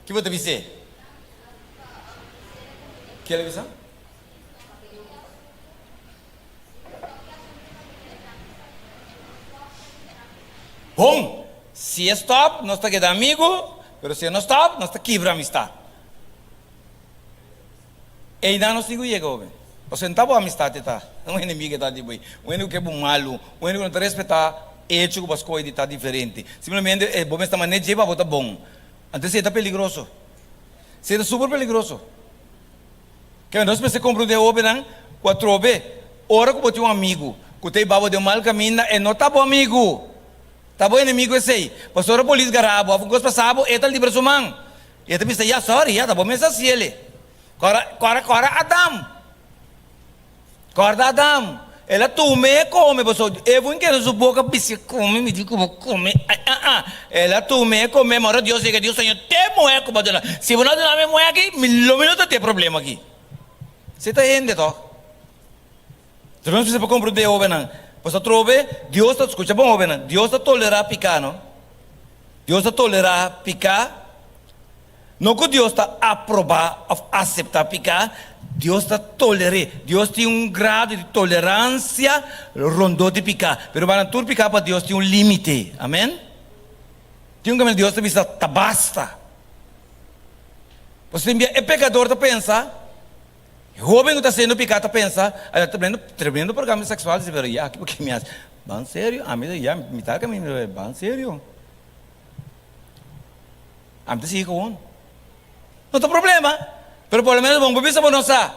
Ki bo ta bis'é? Ke el a bisa? Bon, si e stòp, nos ta keda amigu, pero si e no stòp, nos ta kibra amistad. Einan nos tin ku yega, hoben. Pasobra no ta bo amistad e ta, un enemigo e ta di bo ei, un hende ku ke bo malu, un hende ku no ta respetá echo ku bo a skohe di ta diferente. Simplemente e bo mester manera dje pa bo ta bon. Anto esei ta peligroso. Esei ta super peligroso. Ke nos mester komprondé, hobennan, ku atrobe ora ku bo tin un amigu ku ta hiba bo den un mal kaminda, e no ta bo amigu. Ta bo enemigu esei. Pasobra ora polis gara bo òf un kos pasa bo, e ta libra su man. I e ta bisa, Ya, sorry, ya, ta bo mes a hasiel. Kòrda, kòrda, kòrda Adam. Kòrda Adam. El a tuma e kome, pasobra Eva un keda su boka bisa kome, mi di ku bo kome, ai, ah, ah. El a tuma e kome, ma ora Dios yega, Dios Señor, te muhé ku bo a duna. Si bo no a duna mi e muhé aki, mi lo mi no ta tin e problema aki. Si ta hende tòg. Nos mester por komprondé, hóbennan. Pasobra atrobe, Dios ta, skucha bon, hóbennan, Dios ta tolerá piká, no? Dios ta tolerá piká. No ku Dios ta aprobá òf aseptá piká, Dios ta toler'é. Dios tin un grado di toleransia rondó di piká. Pero rumannan, tur piká pa Dios tin un límite. Amèn? Tin un kaminda Dios ta bisa, Ta basta. Pasobra tin bia e pekador ta pensa, e hóben ku ta hasiendo piká ta pensa, Ay, tremendo, tremendo programa seksual, pero ya, ki por mi hasi? Ban serio, ami ta, ya, mi ta kaminda, ban serio. Ami ta sigui gewoon. No ta problema, pero por lo menos bo no por bisa bo no sa.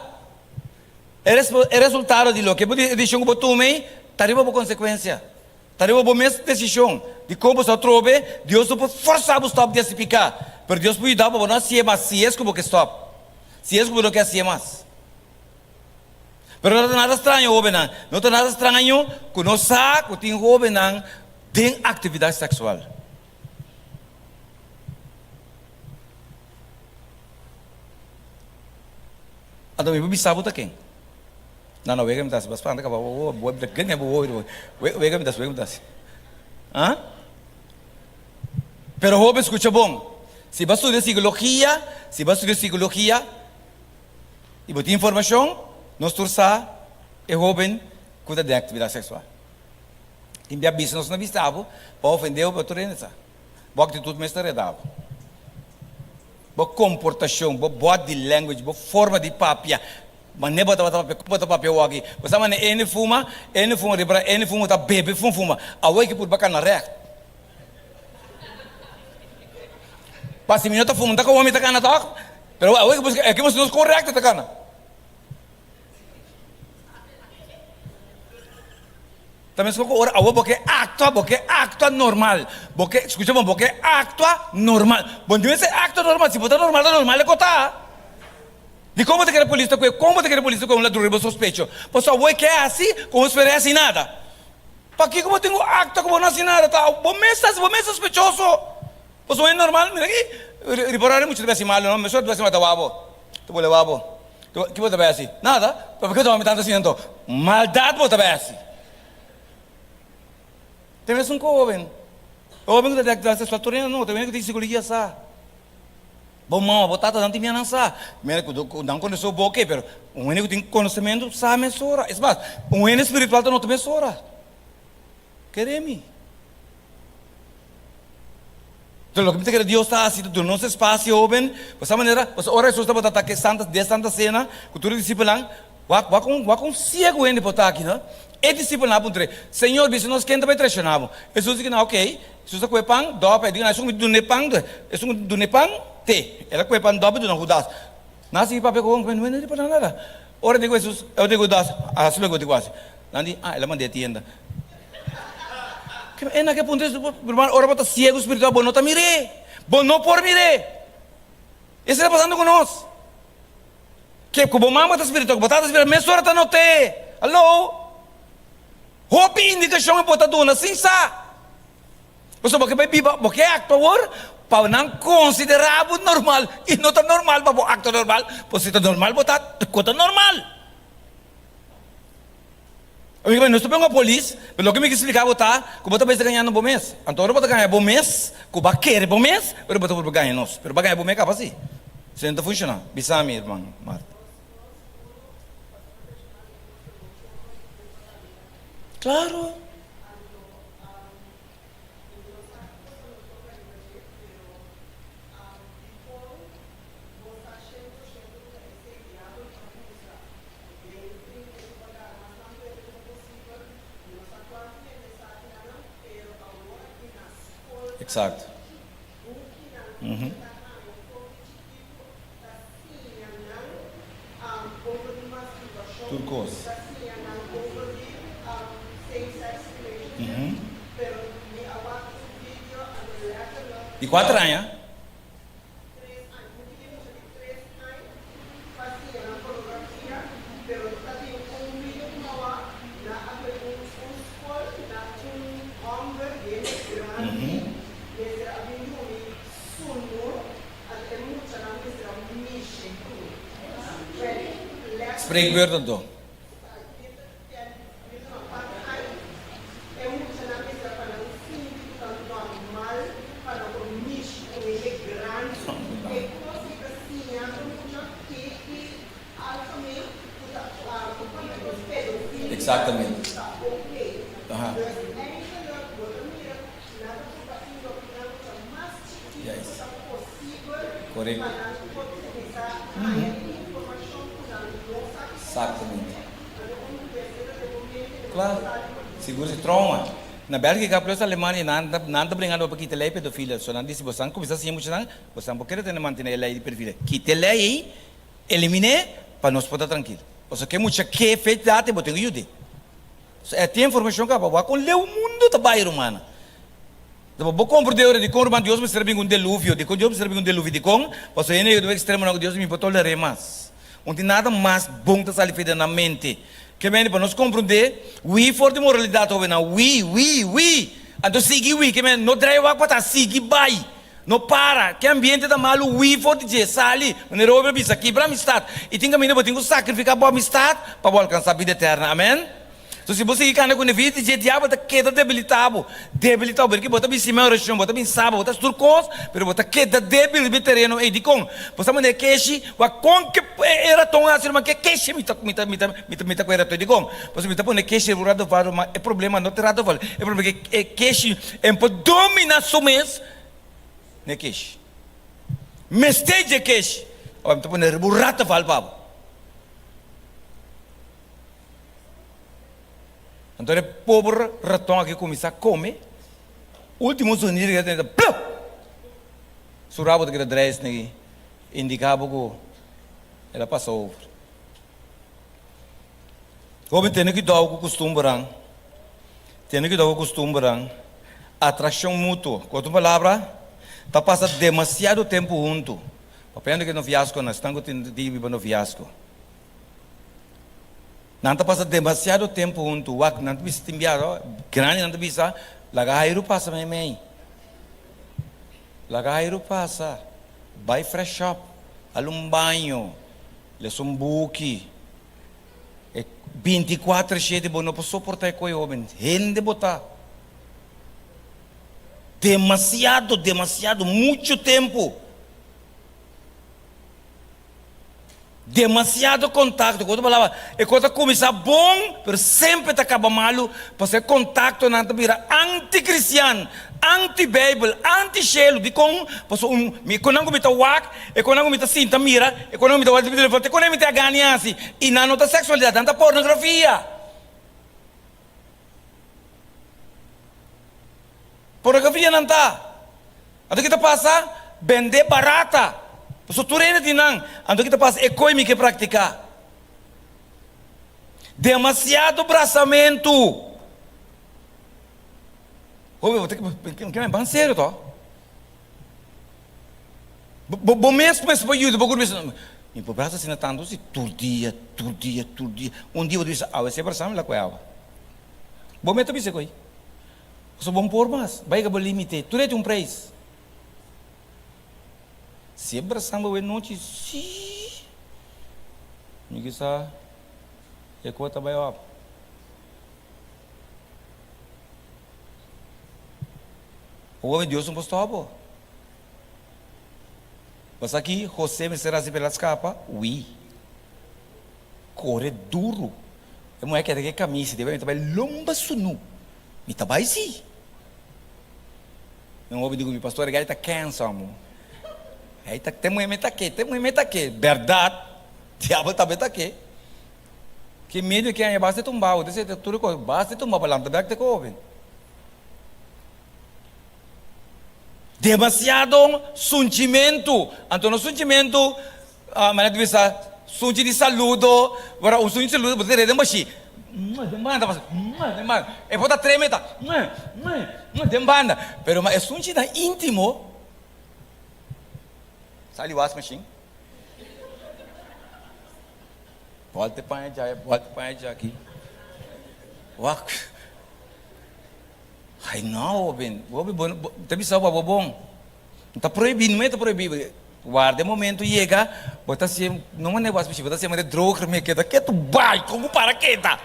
E e resultado di loke bo e desishon ku bo tuma ei ta riba bo konsekuensia. Ta riba bo mes desishon di kon bo sa trobe, Dios no por forsa bo stòp di hasi piká, pero Dios por yuda bo pa bo no hasié mas si es ku bo ke stòp, si es ku bo no ke hasié mas. Pero no ta nada straño hóbennan, no ta nada straño ku nos sa ku tin hóbennan den aktividat seksual. Anto mi por bisa bo ta ken? No, no, wega mi ta hasi, bo a spanta kaba, bo bo bo ken bo bo wega mi ta hasi, wega mi ta hasi. Ah? Pero hopi skucha bon, si bo a studia sikologia, si bo a studia sikologia i bo tin informashon, nos tur sa e hoben ku ta den aktividat seksual. Tin bia bisa nos no bisa bo pa ofende bo, pero tur hende sa. Bo aktitut mester reda bo. Bo komportashon, bo body language, bo forma di papia, manera bo tabata papia, kon bo ta papia awor aki. Bo sa manera ene fuma, ene fuma ripara, ene fuma ta bebe fuma fuma. Awor ki purba kana règt. Pa si mi no ta fuma, no ta komo mi ta kana tòg? Pero awor ki busca, aki nos kon règt ta kana. Ta meskos ku ora awor bo ke aktua, bo ke aktua normal. Bo ke, skucha bon, bo ke aktua normal. Bo no debe ser aktua normal. Si bo ta normal, ta normal e ku ta. Dikon bo ta kere polis ta kue? Kon bo ta kere polis ta kue un ladron riba sospecho? Pasobra awor e ke hasi ku un spera e hasi nada. Pakiko bo tin ku aktua ku bo no hasi nada? Ta bo mes ta hasi, bo mes sospechoso. Pasobra e normal, mira aki, riba ora mucha ta bai hasi malu no, mesora ta bai hasi malu ta wak bo, ta bole wak bo. Ki bo ta bai hasi? Nada. Pero pakiko bo ta wak mi tantu asina anto? Maldat bo ta bai hasi. Te mes un hoben, e hoben ku ta den aktividat seksual tur hende no, ta hende ku tin sikologia sa. Bo mama, bo tata nan tin mia nan sa. Mira ku nan konosé bo oke, pero un hende ku tin konosementu sa mesora. Es mas, un hende spiritual ta nota mesora. Kere mi. Enton loke mi ta kere Dios ta hasi ta duna nos espasio hoben, pa sa manera, pasobra ora Hesus tabata ta ke santa den santa sena ku tur e disipelnan, wak wak un wak un siegu hende por ta aki no. E disipelnan a puntr'é, Señor, bisa nos ken ta bai traishona bo? Hesus di nan, Okey. Hesus a kohe pan, dòp, e di nan, Esun ku mi dun'é pan, esun ku mi dun'é pan, te. El a kohe pan, dòp i duna Hudas. Nan a sigui papia ku hende, no ripará nada. Ora di ku Hesus, ora di ku Hudas, a hasi loke bo tin ku hasi. Nan di, Ah, el a mand'é tienda. E na ke punto hermano, ora bo ta ciego spiritual, bo no ta mir'é. Bo no por mir'é. Esei ta pasando ku nos. Ke ku bo mama ta spiritual, ku bo tata spiritual, mesora ta not'é. Hallo? Hopi indikashon e bo ta duna sin sa. Pasobra bo ke bai biba, bo ke aktua awor pa nan konsiderá bo normal. I no ta normal pa bo aktua normal, pasobra si ta normal bo ta ku ta normal. Amigo mi, no sta ponga polis, pero loke mi ke splika bo ta ku bo ta mester gañando bo mes. Anto ora bo ta gaña bo mes, ku bo a kere bo mes, ora bo ta por gaña nos. Pero bo a gaña bo mes kaba si. Esei no ta funshoná. Bisa mi, herman Marta. Klaro. Exacto. Tur cos. Di cuater aña? Spreekbeurt anto. Exactamente. Aha. Juist. Correcto. Exactamente. Claro. Sigur si trauma. Na Bélgica plus Alemania nan ta nan ta bringando pa kita ley pedofilia. So nan dici bosan cuminsa siña muchanan, bosan por kere tene mantene e ley di pedofilia. Kita e ley ey, elimine pa nos por ta trankil. Pasobra ke mucha ke fe date bo tin ku yud'e. So e tin informacion caba wak con leu mundo ta bay rumannan. Bo bo comprende ora dicon ruman Dios mester a bin un deluvio, dicon Dios mester a bin un deluvio, dicon? Pasobra hende a yega den un extremonan cu Dios mi por tolere mas. Un tin nada mas bon ta sali for di nan mente. Ke mende pa nos comprende, hui for di moralidad hobennan, hui, hui, hui! Anto sigui hui, ke mende no draai wak pa atras, sigui bay! No para, ke ambiente ta malu, hui for di dje, sali! Manera Robert a bisa, kibra amistad. I tin caminda bo tin cu sacrifica bo amistad pa bo alcansa bida eterna. Amen? So si bo sigui kanda ku ne vida di dje, diabel ta keda debilitá bo, debilitá bo. Berki bo ta bin sima orashon, bo ta bin saba, bo ta hasi tur kos, pero bo ta keda debil riba e tereno ei. Dikon? Bo sa manera keshi, wak kon ke e raton hasi ruman, ke keshi mi ta mi ta mi ta mi ta mi ta ku e raton ei. Dikon? Pasobra mi ta pone keshi riba un ratoval ruman, e problema no ta e ratoval, e problema ke e keshi en por domina su mes na e keshi. Mester dje keshi. Awor mi ta pone riba un ratoval pa bo. Anto e pober raton aki kuminsá kome. Último zonido ku e tene ta plup! Su rabo ta keda drai esei aki, indiká bo ku el a pasa over. Hóben, tene kuidou ku kustumbernan. Tene kuidou ku kustumbernan. Atrakshon mutuo, ku otro palabra, ta pasa demasiado tempu huntu. Papiando ku e noviaskonan, esnan ku tin biba noviasko. Nan ta pasa demasiado tempu huntu. Wak, nan ta bisa tin biaha, oh, grandi nan ta bisa, laga Jairo pasa meimei. Laga Jairo pasa. Bai fresh up, hala un baño, lesa un buki. E binticuater shete bo no por soporta e koe hoben. Hende bo ta. Demasiado, demasiado, muchu tempu. Demasiado kontakto, ku otro palabra, e kos ta kuminsá bon, pero semper ta kaba malu, pasobra e kontaktonan ta bira anti-kristian, anti-Beibel, anti-shelu. Dikon? Pasobra un, mi, e konan ku mi ta wak, e konan ku mi ta sinta mira, e konan ku mi ta wak riba telefòn, te konan mi ta gana i hasi, i nan no ta seksualidat, nan ta pornografia. Pornografia nan ta. Anto ki ta pasa? Bende barata. Pasobra tur hende tin nan. Anto ki ta pasa? E koi mi ke praktiká. Demasiado brasamentu. Hopi, bo ta ke ban serio to. Bo bo mes mester por yuda bo ku bisa, mi por brasa asina tantu si tur dia, tur dia, tur dia. Un dia bo ta bisa, awe si e brasa mi la kue awa. Bo mes ta bisa koi. Pasobra bo no por mas. Bai ka bo limite. Tur e tin un preis. Si e brasa bo awe nochi, si mi kisa e kos ta bai op. Owe Dios no por stop bo. Bo sa ki José mester hasi pa el a skapa? Hui. Kore duru. E muhé keda ku e kamisa di mi ta bai lomba sunu. Mi ta bai si. Mi hopi di ku mi pastor e gai ta kensa amo. Ei ta te muhé mi ta ke, te muhé mi ta ke. Bèrdat, diabel tambe ta ke. Ki medio ki aña basta e tumba, bo ta seta tur e kos, basta e tumba pa lanta bèk te kobe. Demasiado sunchimentu. Anto no sunchimentu, manera di bisa, sunchi di saludo. Ora un sunchi di saludo bo ta reda den bashi. Den banda pasa, den banda. E por ta treme ta, den banda. Pero ma e sunchinan intimo, sali was machine. Bolte paña dja, bolte paña dja aki. Wak. Ay no hoben, hopi bo ta bisa bo abo bon. No ta prohibi, no ta prohibi. Warda e momento yega, bo ta hasié, no manera bo hasi mishi, bo ta hasié manera droger mi a keda ketu bai, kon bo para keda?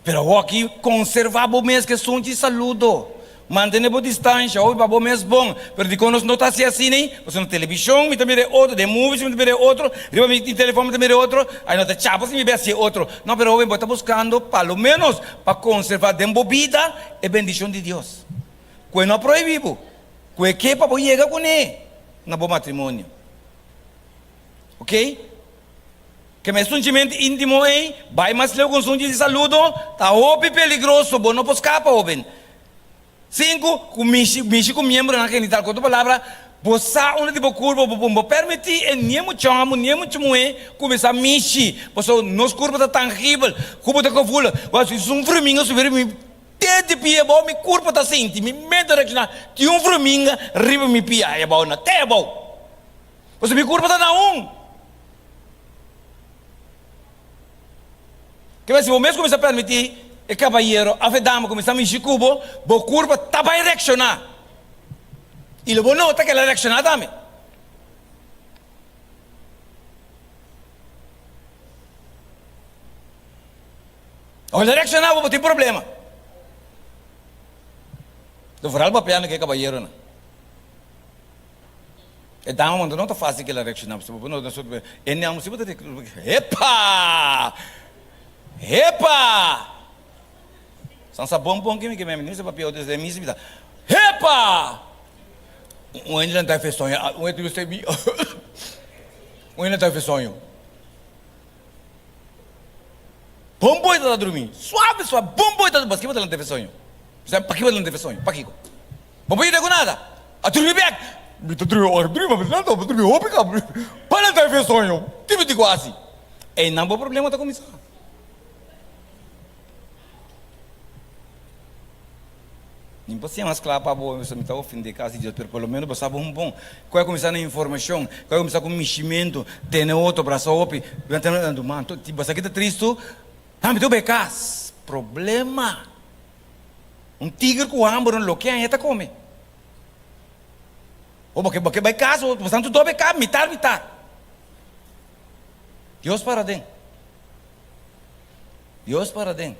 Pero awoki konservá bo mes ku esun di saludo. Mantené bo distansha, hopi pa bo mes bon. Pero dikon nos no ta hasi asina ei? Pasobra na televishon mi ta mira e otro, den movies mi ta mira e otro, riba mi telefòn mi ta mira e otro, ai no ta chapa si mi bai hasi e otro. No, pero hopi bo ta buskando pa lo ménos pa konservá den bo bida e bendishon di Dios. Ku e no a prohibí bo, ku e ke pa bo yega kuné na bo matrimonio. Oké? Ke mes sunchimentu íntimo ei bai mas leu ku un sunchi di saludo ta hopi peligroso, bo no por skapa, hóben. Sinku, ku mishi, mishi ku miembronan genital. Ku otro palabra, bo sa unda di bo kurpa bo pon. Bo permití e nie mucha hòmber, nie mucha muhé kuminsá mishi, pasobra nos kurpa ta tangibel. Ku bo ta kofula, bo hasi un fruminga subi riba mi te di pia abou, mi kurpa ta sinti, mi mente ta reakshoná, tin un fruminga riba mi pia ei abou na, te abou. Pasobra mi kurpa ta na un. Ke si bo mes kuminsá permití e kabayero òf e dama kuminsá mishi ku bo, bo kurpa ta bai reakshoná. I lo bo nota ku el a reakshoná tambe. Ora el a reakshoná bo, bo tin problema. Lo foral papiando ku e kabayeronan. E dama manda no ta fácil kila reacciona pasobra bo no ta so e nèm si bo ta di hepa! Hepa! San sa bon bon ke mi ke mi ni sa papia otro mi si bisa hepa! Un hende lanta fe soño un hende bisa mi un hende lanta fe soño bon boy ta drumi suave suave bon boy ta paske bo ta lanta fe soño bisa paki bo ta lanta fe soño pakiko? Bo por yuda ku nada. A durmi bek. Mi ta durmi ora durmi, ma mi ta durmi hopi kaba. Pa nan ta fe soño. Ki mi tin ku hasi? Einan bo problema ta kuminsá. Mi por siña mas kla pa bo, mi ta ofendé kasi Dios, pero por lo menos bo sa bon bon. Ku a kuminsá na informashon, ku a kuminsá ku mishimentu, tene otro, brasa hopi, bo sa ki ta tristu? Ha mi ta bai kas. Problema. Un tiger ku hamber no loke aña ta kome. O bo ke bo ke bai kas bo santu dobe kap mitar mitar. Dios para den. Dios para den.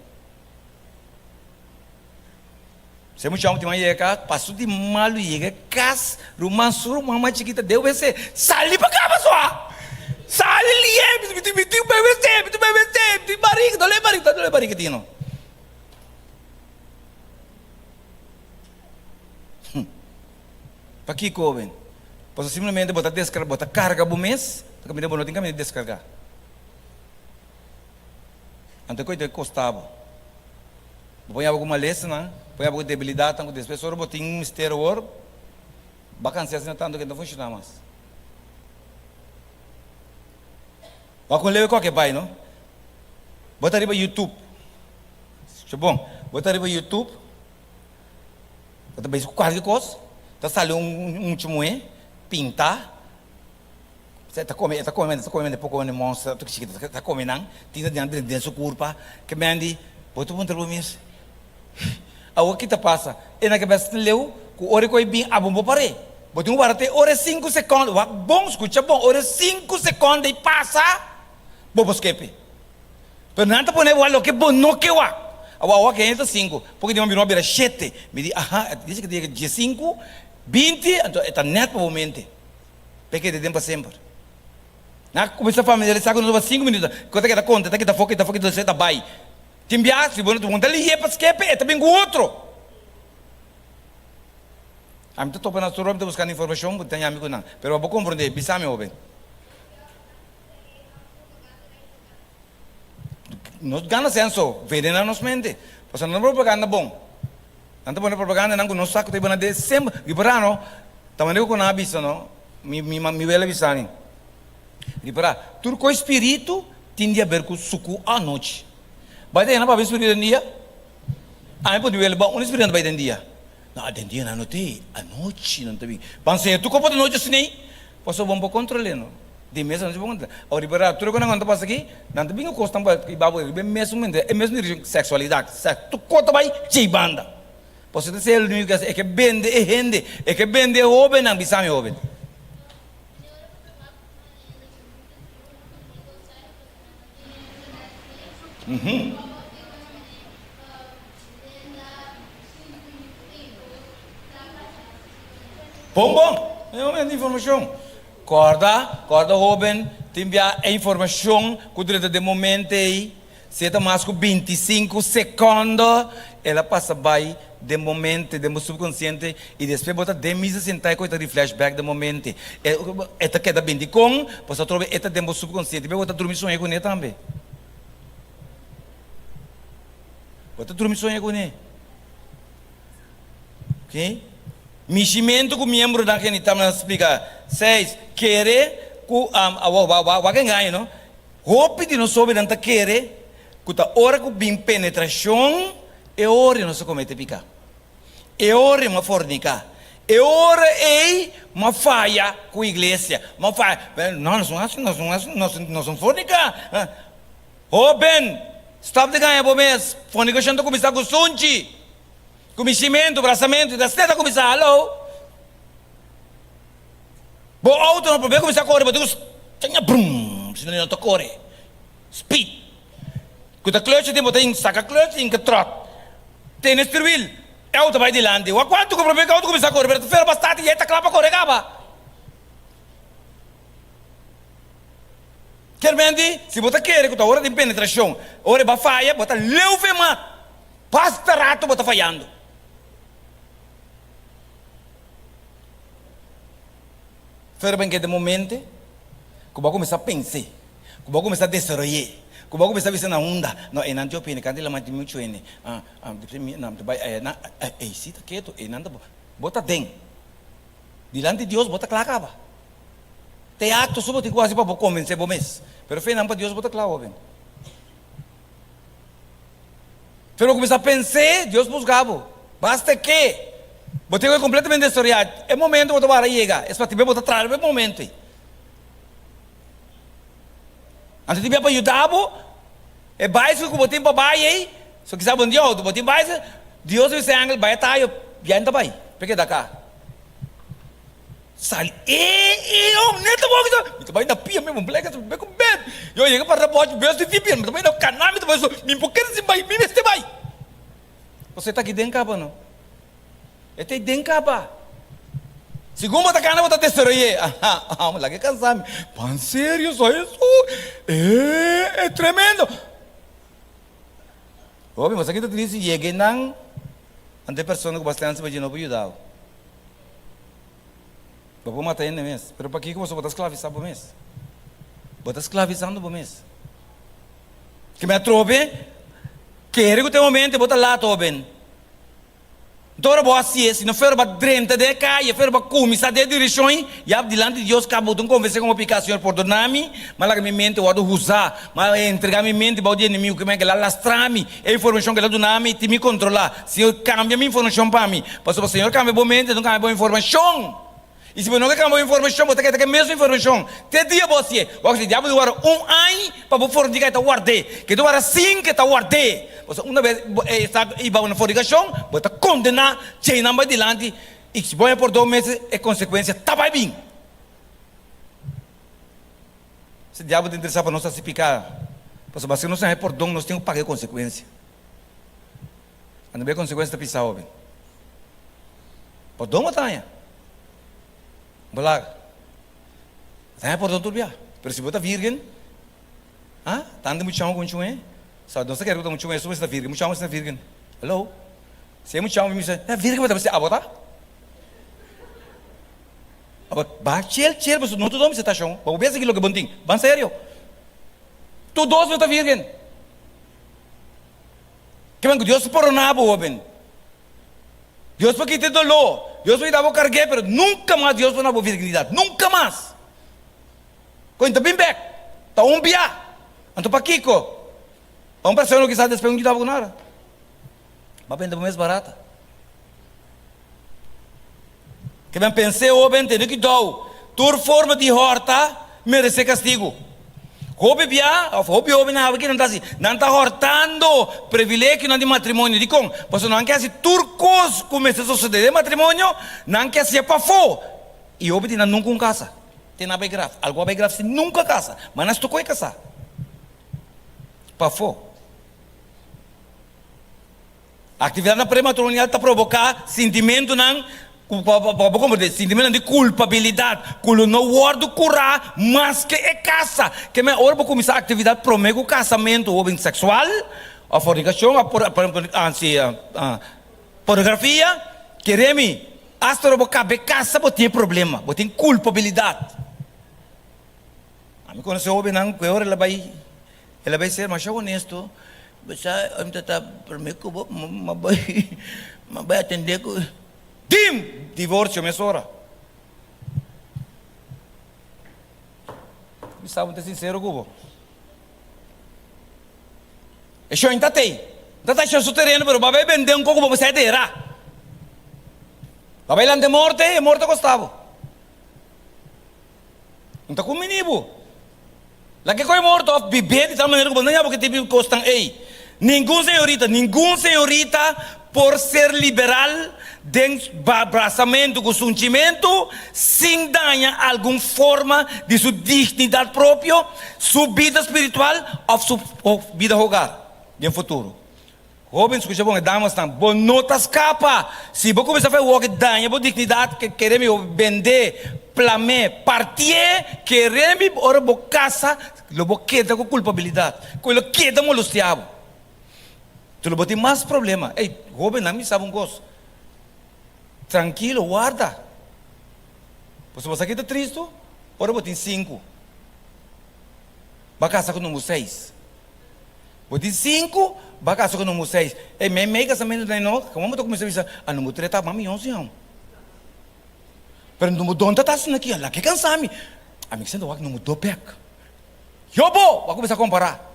Se mucha hombre yega kas, paso di malu yega kas, ruman su ruman mas chikita deu wc, sali pa kaba sua. Sali lié, mi tin mi tin bai wc, mi tin bai wc, mi tin barriga, dole barriga, dole barriga tino. Pakiko, hoben? Pasobra simplemente bo ta deskarga, bo ta karga bo mes, ta kaminda bo no tin kaminda di deskargá. Anto ku e ta kosta bo. Bo por yaba ku malesanan, bo por yaba ku debilidatnan ku despues ora bo tin un mister awor, bo a kansa asina tantu ku e no ta funshoná mas. Bo a kon lebe koke bai, no? Bo ta riba YouTube. Sho bon, bo ta riba YouTube, bo ta bisa ku kualke kos, ta sali un mucha muhé pintá, e ta kome, e ta kome, e ta kome poko di monster, tur chikito, ta kome nan, tin ta den den su kurpa, ke men di, bo ta puntra bo mes, awor ki ta pasa? E na kabes ta leu ku ora ku e bin abo bo par'é, bo tin ku wara te ora e sinku sekònde, wak bon, skucha bon, ora e sinku sekònde i pasa, bo por skepe. Pero nan ta pone wak loke bo no ke wak. Awor awor ke ta sinku, poco di bira bira shete. Mi di aha, e ta dice ke ta yega diesinku, binti, anto e ta net pa bo mente. Pa e keda den pa semper. Nan a kuminsa familiarisa ku nos pa sinku minuto, ku ta keda konta, ta kita afó, kita afó, kita afó, ta bai. Tin biaha si bo no ta lihe pa skepe, e ta bin ku otro. Ami ta topa nan tur ora mi ta buskando informashon, bo ta ñami ku nan. Pero pa bo komprondé, bisa mi hoben. Nos gana senso, venena nos mente. Pasobra nan propaganda bon. Nan ta pone propagandanan ku nos sa ku ta yuda nan de semper. Ripará no, ta manera ku nan a bisa no, mi mi mi wela a bisa mi. Ripará, tur kos spiritu tin di haber ku suku anochi. Bai ta yena papia spiritu den dia? Ami por di wela, bon, unda spiritu nan ta bai den dia? No, den dia nan no t'ei, anochi nan ta bin. Ban señor, tur kopo ta nochi asin'ei? Pasobra bo no por kontrol'é no. Di mes anochi bo por kontrol'é. Awor riba rato, tur e konan ku ta pasa aki, nan ta bin ku kosnan pa riba bo, riba e mesun mente, e mesun direkshon, seksualidat, sèks, tur kos ta bai djei banda. Pasobra ta esei el único ke hasi, e ke bende e hende, e ke bende e hóbennan, bisa mi hóben. Bon bon, e momento di informashon. Kòrda, kòrda hóben, tin bia e informashon ku drenta den momento ei, si e ta mas ku bintisinku sekòndo, el a pasa bai den bo mente, den bo subkonsiente, i despues bo ta den misa sentá i ku e ta di flashback den bo mente. E e ta keda bin. Dikon? Pasobra atrobe e ta den bo subkonsiente. Bo ta drumi soña kuné tambe. Bo ta drumi soña kuné. Ok? Mishimentu ku miembronan genital nan splika. Seis, kere ku awor wak engaño no. Hopi di nos hobennan ta kere ku ta ora ku bin penetrashon e ora nos a komete piká. E ora m'a forniká. E ora ei m'a faya ku iglesia. M'a faya. No, nos no hasi, nos no hasi, nos nos no forniká. Hoben, stòp di gaña bo mes. Fornikashon ta kuminsá ku sunchi, ku mishimentu, brasamentu, i ta asina ta kuminsá. Hallo! Bo auto no por kuminsá kore, bo tin ku chaña brum, si no e no ta kore. Speed. Ku ta clutch tin bo ta saka clutch i hinka tròt. Tene stuurwiel, e auto bai dilanti. Wak kuantu ku promé ku auto kuminsá kore, pero ta fera bastante i e ta kla pa kore kaba. Kermenti, si bo ta kere ku ta ora di penetrashon, ora e ba faya, bo ta leu fe mat. Basta rato bo ta fayando. Pero ben keda momente ku bo a kuminsá pens'é, ku bo a kuminsá desaroy'é, ku bo a kuminsá bisa na unda, no einan tin opini, kanta di laman tin muchu hende, ah, ah, nan ta bai aya, nan, ei si ta ketu, einan ta bo, bo ta den. Dilanti Dios bo ta kla kaba. Te akto su bo tin ku hasi pa bo konvensé bo mes, pero fe nan pa Dios bo ta kla hoben. Pero bo kuminsá pens'é, Dios buská bo. Basta ke bo tin ku kompletamente desoriá, e momento bo ta wara yega, es pa tin bo ta traha riba e momento ei. Anto tin bia pa yuda bo, e baiskel ku bo tin pa bai ei, so kisas bo no tin outo, bo tin baiskel, Dios a bisa e angel bai a tayo, ya no ta bai, pa e keda ka. Sali e e om neta bo kita mi ta bai na pia mi bo pleka be ku bed yo yega para bochi bes di pia mi ta bai na kana mi ta bai so mi por kere sin bai mi mester bai pasobra e ta aki den kaba no e ta den kaba segun bo ta kana bo ta desaroye aha amo laga e kansa mi pan serio so eso e e tremendo hopi bo sa kita triste yega einan ante persona ku bastante pa dje no por yuda bo. Bo por mata hende mes, pero pakiko boso bo ta sklavisa bo mes? Bo ta sklavisando bo mes. Ke mi atrobe kere ku te momento bo ta lat hoben. Nto ora bo hasié, si no fero ba drenta den e kaye, fero ba kuminsá den e direkshon ei, ya dilanti di Dios kaba bo ta un konvensé komo piká, Señor pordona mi, m'a laga mi mente wòrdu huzá, m'a entregá mi mente bou di enemigu, ke men ke la lastra mi, e informashon ke la duna mi tin mi kontrolá. Señor kambia mi informashon pa mi. Pasobra Señor kambia bo mente, no kambia bo informashon. I si bo no ke kambia bo informashon, bo ta keda ku e mesun informashon te dia bo hasié. Wak si diablo di warda un aña pa bo forniká, e ta ward'é. Ke ta warda sinku, e ta ward'é. Pasobra una bes bo e sa i ba una fornikashon, bo ta kondená djeinan bai dilanti, i si bo haña por dos meses, e konsekuensia ta bai bin. Si diablo ta interesá pa nos hasi piká, pasobra si nos no haña pordon, nos tin ku paga e konsekuensia. Anda be konsekuensia ta pisa hopi. Pordon bo ta haña. Bo laga. Bo ta haña pordon tur bia. Pero si bo ta virgen, ah, tanta muchanan ku muchu muhé, sa nos ta kere ku ta muchu muhé su mester ta virgen, muchanan mester ta virgen. Hello? Si e muchanan mi bisa, ta virgen bo ta? Mi bisa, abo ta? Abo ba chel chel pasobra no tur dos mester ta shon. Bo por bisa loke bo tin. Ban serio. Tur dos mester ta virgen. Kimen ku Dios por pordona bo, hoben. Dios por kita e doló, Dios por kita bo karg'é, pero nunka mas Dios por duna bo virginidat. Nunka mas! Koin ta bin bèk, ta un bia. Anto pakiko? Pa un persona ku kisas despues no yuda bo ku nada. Bo a bende bo mes barata. Kimen pens'é, hoben, tene kuidou. Tur forma di hòrta meresé kastigu. Hopi bia of hopi hobennan awe kinan ta hasi? Nan ta hortando privilegionan di matrimonio. Dikon? Pasobra nan ke hasi tur kos ku mester sosodé den matrimonio, nan ke hasié pafó. I hopi di nan nunka un kasa. Te nan a bai graf. Algun a bai graf sin nunka kasa. Ma nan stokó e kasá pafó. Aktividatnan prematrimonial ta provoká sintimentunan ku pa bo komprendé, sintimentunan di kulpabilidat ku lo no wòrdu kurá maske e kasa. Ke men ora bo kuminsá aktividat promé ku kasamentu hóben seksual òf fornikashon òf pornografia, kere mi, asta ora bo kabe kasa bo tin e problema, bo tin kulpabilidat. Ami konosé hóbennan ku e ora el a bai El a bai ser masha honesto, Bo sa, mi ta ta promé ku bo, m'a bai, m'a bai atendé ku. Tim! Divorsio mesora. Mi sa bo ta sinsero ku bo. E shon ta tei. Ta ta su tereno, pero bo a bai bende un koko bo sa e dera. Bo a bai lanta e morte, e morte a kosta bo. N ta kumini bo. Laga e koe morto of bibé di tal manera ku bo no ña bo ke tipo di kosnan ei. Ningun señorita, ningun señorita por ser liberal den brasamentu ku sunchimentu sin daña algun forma di su dignidat propio, su bida spiritual of su bida hogar den futuro. Hoben, skucha bon, e damasnan, bo no ta skapa! Si bo kuminsá fai wòk daña bo dignidat, ke kere mi bo bendé, plam'é, partié, kere mi ora bo kasa, lo bo keda ku kulpabilidat, ku lo keda molostiá bo. Tu lo bo tin mas problema. Ey, hobennan, mi saba un kos, trankilo, warda. Pasobra bo sa ki ta tristu? Ora bo tin sinku, bo a kasa ku number seis. Bo tin sinku, bo a kasa ku number seis. Ey, mei mei kasamentu ta no, komo bo ta kuminsá bisa, a number tres ta mas mihó si hon. Pero number dos no ta asina aki, a ke kansa mi. Ami ke senta wak number dos bek. Yo bo, bo a kuminsá kompará.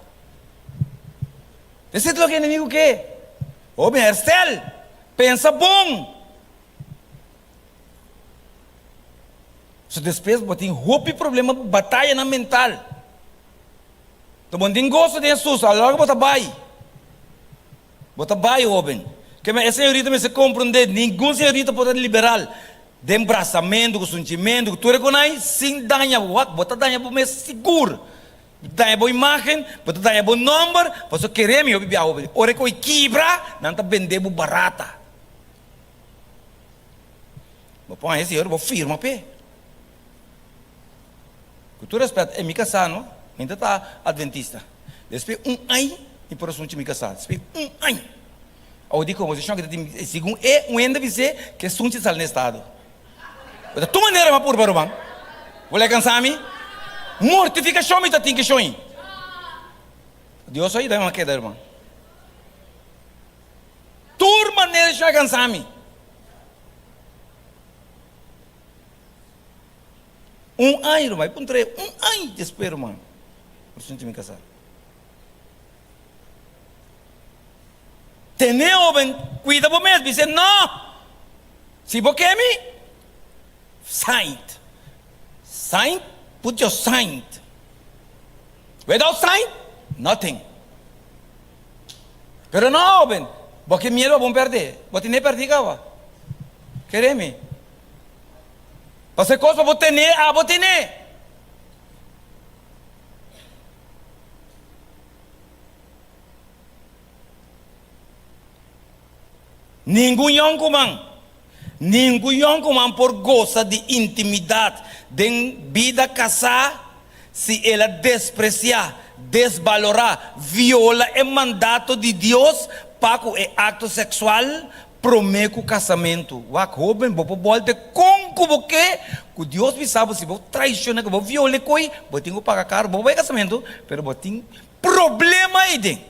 Esei ta loke enemigu ke. Hopi herstel, pensa bon. So despues bo tin hopi problema, batayanan mental. Ta bon tin goso den Hesus a lora ku bo ta bai. Bo ta bai, hoben. Keme e señorita mester komprondé, ningun señorita por ta liberal den brasamentu ku sunchimentu ku tur e konai sin daña bo. Wak, bo ta daña bo mes sigur. Bo ta daña bo imágen, bo ta daña bo nòmber, pasobra kere mi hopi biaha hopi. Ora ku e kibra, nan ta bende bo barata. Bo pon e señor, bo firma p'e. Ku tur respet, e mi kasá no, mi ta ta adventista. Despues un añ mi por a sunchi mi kasá, despues un añ. Awor di komposishon ki ta tin, segun e un hende bis'é ke sunchi sali na estado. Bo ta tur manera mi a purba ruman. Bo lei kansa mi? Mortifikashon mi ta tin ke shon. Dios a yuda mi a keda ruman. Tur manera shon a kansa mi. Un aña ruman, e puntra e, un aña despues ruman, mi sinti mi kasá. Tene hoben, kuida bo mes, bis'é, no! Si bo ke mi, signed. Signed, put your signed. Without sign, nothing. Pero no hoben, bo ke miedu pa bo pèrdè, bo tene pèrdí kaba. Kere mi. Pasobra e kos pa bo tene, abo tene. Ningun yònkuman, ningun yònkuman por gosa di intimidat den bida kasá si el a despresiá, desbalorá, viola e mandato di Dios pa ku e akto seksual Promé ku kasamentu, wak hóben, bo por bòlta kon ku bo ke, ku Dios bisa bo si bo traishoná, ku bo viol'é koi, bo tin ku paga karu, bo por bai kasamentu, pero bo tin problema ei den.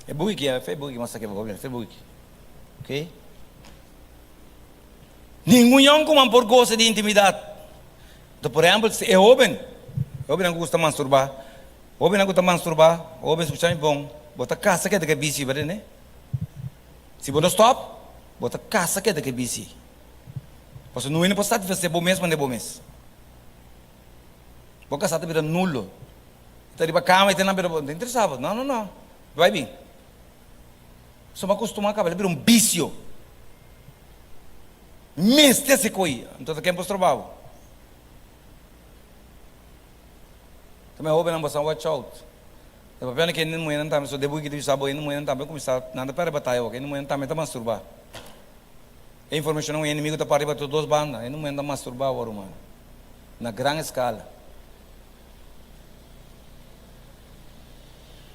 E buki ki, e buki ki mas ta keba problema, e buki ki. Ok? Ningun yònkuman por gosa di intimidat. Anto por ehèmpel, si e hóben, e hóbennan ku gusta masturbá, hóbennan ku ta masturbá, hóben skucha mi bon, bo ta kasa keda ku e bisi, berdad ne? Si bo no stòp, bo ta kasa keda ku e bisi. Pasobra no hende por satisfasé bo mes manera bo mes. Bo kasá ta bira nulo. E ta riba kama, e ta nan, pero bo no ta interesá bo. No, no, no. Bai bin. Pasobra bo a kustumá kaba, el a bira un bisio. Mester hasi koi, anto ta ken por stroba bo? Ta mi hobennan boso a watch out. Ta papia na ke hende muhernan tambe, so debu ki ta bisa bo hende muhernan tambe a kuminsá, nan ta pèrdè bataya awor, hende muhernan tambe ta masturbá. E informashonnan ku e enemigu ta parti pa tur dos banda, hende muhernan ta masturbá awor ruman, na gran eskala.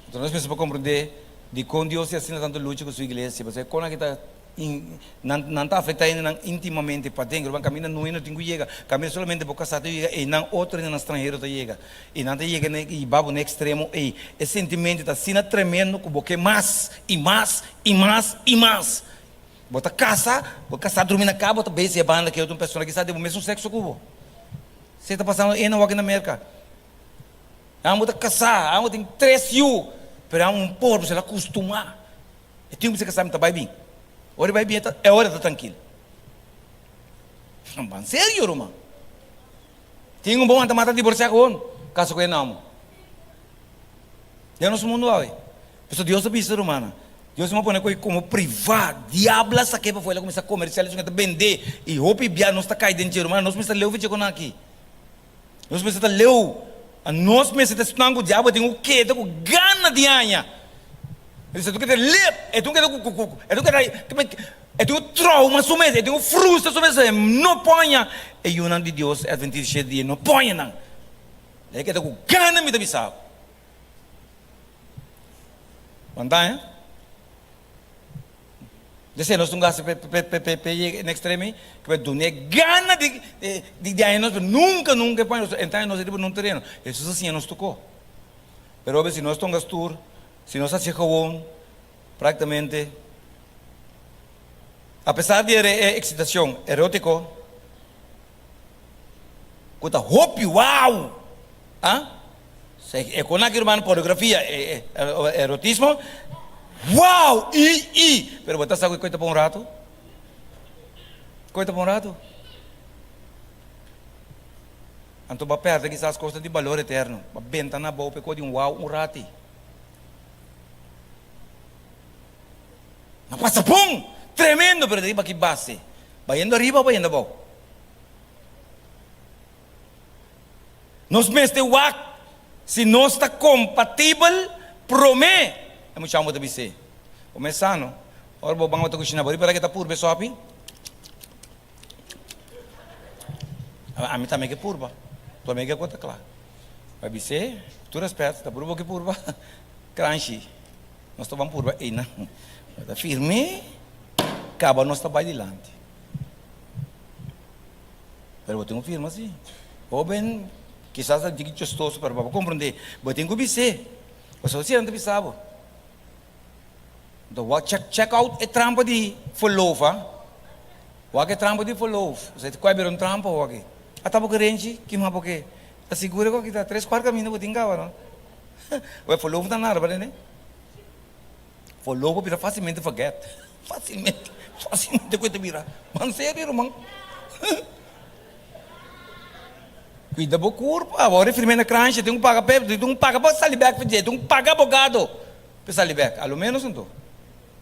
Anto nos mester por komprendé dikon Dios tin asina tantu lucha ku su iglesia, pasobra e kon aki ta Nan nan ta afecta hendenan intimamente paden, ruman caminda no hende tin cu yega, caminda solamente bo casa ta yega eynan otro hendenan stranhero ta yega y nan ta yega na y babo na extremo ey, e sentimento ta asina tremendo cu bo ke mas y mas y mas y mas, bo ta casa, bo casa drumi na cama bo ta beza e banda ke otro persona kisas di bo mesun sexo cu bo, esey ta pasando eynan wak na Merca, amo ta casa, amo tin tres yu, pero amo un por, pasobra el a custuma. E tin ku bisa kasá mi ta bai bin. Ora e bai bin e ora e ta trankil. Ban serio ruman. Tin un bon anta mata divorsiá gewoon kasa ku e nòmber. Den nos mundu awe. Pasobra Dios a bisa rumannan, Dios a pone koe komo privá, diablo a sak'é pafó el a kuminsá komersialisá e ta bendé i hopi bia nos ta kai den dje rumannan nos mester leu for dje konan aki. Nos mester ta leu. Nos mester ta esnan ku diablo tin ku keda ku gana di haña. E tin ku keda lep, e tin ku keda ku ku e tin ku keda e tin ku trauma su mes, e tin ku frustra su mes, e no por haña e yunan di Dios Adventista di shete dia, e no por haña nan. E keda ku gana mi ta bisa bo. Wanta haña? Desei nos tin ku hasi p'e yega na ekstremo ei, ku p'e dun'é gana di di haña nos, pero nunka nunka e pone nos entra nos riba nun tereno. Hesus a siña nos tokó. Pero obe si nos tonga stur, si nos hasié gewon, práktikamente, apesar di e eksitashon erótiko, ku ta hopi wou, ah, e kon aki ruman pornografia, erotismo, wou, i, i, pero bo ta sa ku e koi ta pa un ratu? Koi ta pa un ratu. Anto bo a pèrdè kisas kosnan di balor eterno, bo a benta na abou pa e koi di un wou un rati. A pasa bon! Tremendo! Pero ta riba ki base? Bayendo ariba o bayendo abou? Nos mester wak si nos ta kompatibel promé. E mucha homber ta bis'é, Bo mes sa no, ora bo ban bo ta kushina bo riba ke ta purba e sopi? Ami tambe ke purba. Promé ke ku ta kla. Bo a bis'é, Ku tur rèspèt, ta puru bo ke purba kranshi. Nos ta ban purba einan. Bo ta firme, kaba nos ta bai dilanti. Pero bo tin ku firma si. Hoben, kisas ta diki chostoso, pero pa bo komprondé, bo tin ku bis'é. Pasobra si nan ta bisa bo. Anto wak check check out e trampa di verloof, ha. Wak e trampa di verloof. Osea, kua bira un trampa awor aki? Ata bo ke renchi, kima bo ke? Ta sigura ku aki ta tres kuart kaminda bo tin kaba, no? Wè verloof ta nada, parende? Verloof a bira fácilmente forget. Fácilmente, fácilmente ku e ta bira. Man serio, ruman. Cuida bo curpa. Awor e firme na kranshi, tin ku paga p'e, tin ku paga pa sali bek pa dje, tin ku paga abogado pa sali bek. A lo menos anto.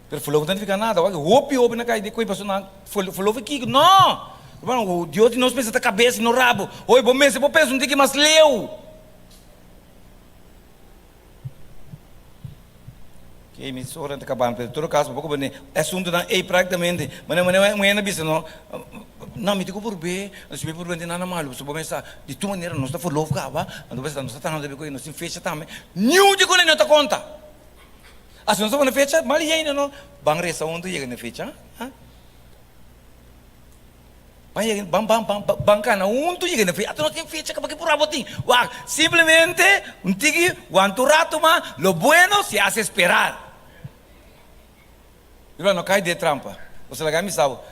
Pero verloof no ta nifiká nada. Wak hopi hopi na kai di koe pasobra nan verloof e kiko? No! Ruman, Dios di nos mester ta kabes i no rabo. Oye, bo mester por pensa un tiki mas leu. Oke, mi ora ta kabando, pero todo kaso bo por komprende e asuntunan ei práktikamente. Manera manera un hende a bisa no, no mi tin ku purb'é, si mi purb'é no tin nada malu, pasobra bo mester sa di tur manera nos ta verloof kaba, anto bo mester sa nos ta trahando riba e nos tin fecha tambe, niun di kuné no ta konta. Asi nos ta pone fecha, mal hende no, ban resa huntu yega na e fecha. Ban yega, ban, ban, ban, ban kana huntu yega na fecha. Ata no tin fecha kaba ki purá bo tin. Wak, simplemente un tiki wanta un rato mas, lo bueno se hace esperar. Mira, no kai den trampa. Bo laga mi sa bo.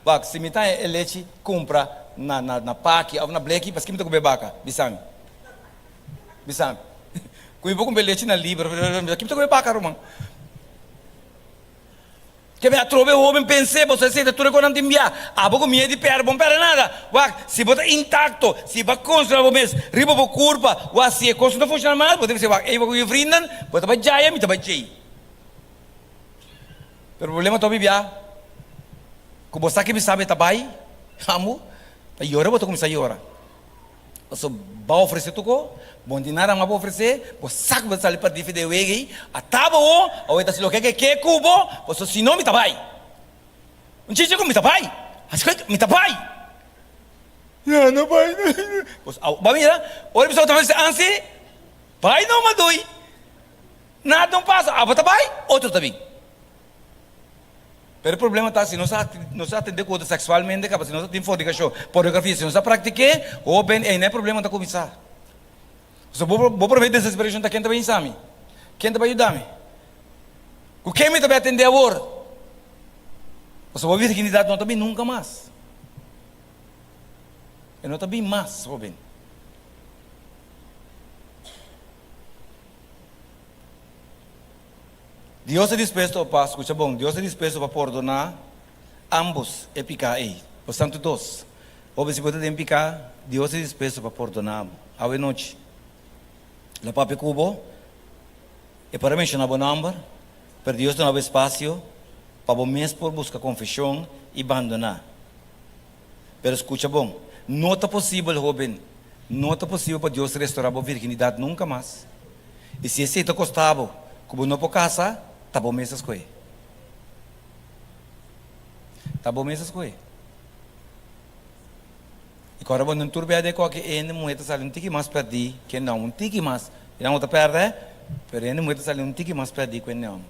Wak, si mi ta e lechi kumpra na, na, na paki òf na bleki, paske mi ta kumpra e baka? Bisa mi. Bisa mi. Ku mi por kumpra e lechi na liber, paske mi ta kumpra e baka, ruman? Ke mi atrobe hoben pens'é, boso a seta tur e konan tin bia. Abo ku miedu di pèrdè, bo no pèrdè nada. Wak, si bo ta intakto, si bo a konsolá bo mes riba bo kurpa, wak, si e kos no ta funshoná mas, bo ta bisa, wak, ei bo ku yu vriendnan, bo ta bai djaya, mi ta bai djei. Pero problema ta hopi bia, ku bo sa ke bisa bo e ta bai, amo ta yora bo ta kuminsá yora. Pasobra bo a ofresé tur ko, bo no tin nada mas pa ofresé, bo sa ku bo ta sali pardí for di e wega ei, ata bo ho, awe ta hasi loke ke ke ku bo, pasobra si no mi ta bai. Un chichi ku mi ta bai, hasi ku mi ta bai. Ya no bai no. Bo a mira, ora mi ta ofresé ansi, bai no madui. Nada no pasa, abo ta bai, otro ta bin. Pero e problema ta si nos a nos a atende ku otro seksualmente kaba si nos a tin fornikashon, pornografia, si nos a praktik'é, hoben ei na e problema ta kuminsá. Pasobra bo bo promé desesperashon ta ken ta bai hinsa mi? Ken ta bai yuda mi? Ku ken mi ta bai atendé awor? Pasobra bo virginidat no ta bin nunka mas. E no ta bin mas, hoben. Dios ta dispuesto pa, skucha bon, Dios ta dispuesto pa pordoná ambos e piká ei. Bo santu dos. Hopi si bo ta den piká, Dios ta dispuesto pa pordoná bo. Awe nochi, lo papia ku bo, e por a menshoná bo nòmber, pero Dios duna bo espasio pa bo mes por buska konfeshon i bandoná. Pero skucha bon, no ta posibel, hóben, no ta posibel pa Dios restorá bo virginidat nunka mas. I si esei ta kosta bo ku bo no por kasa, ta bo mes a skohe. Ta bo mes a skohe. I kòrda bo, tur bia den koke hende muhé ta sali un tiki mas pèrdí ku hende hòmber, un tiki mas. E nan bo ta pèrdè, pero hende muhé ta sali un tiki mas pèrdí ku hende hòmber.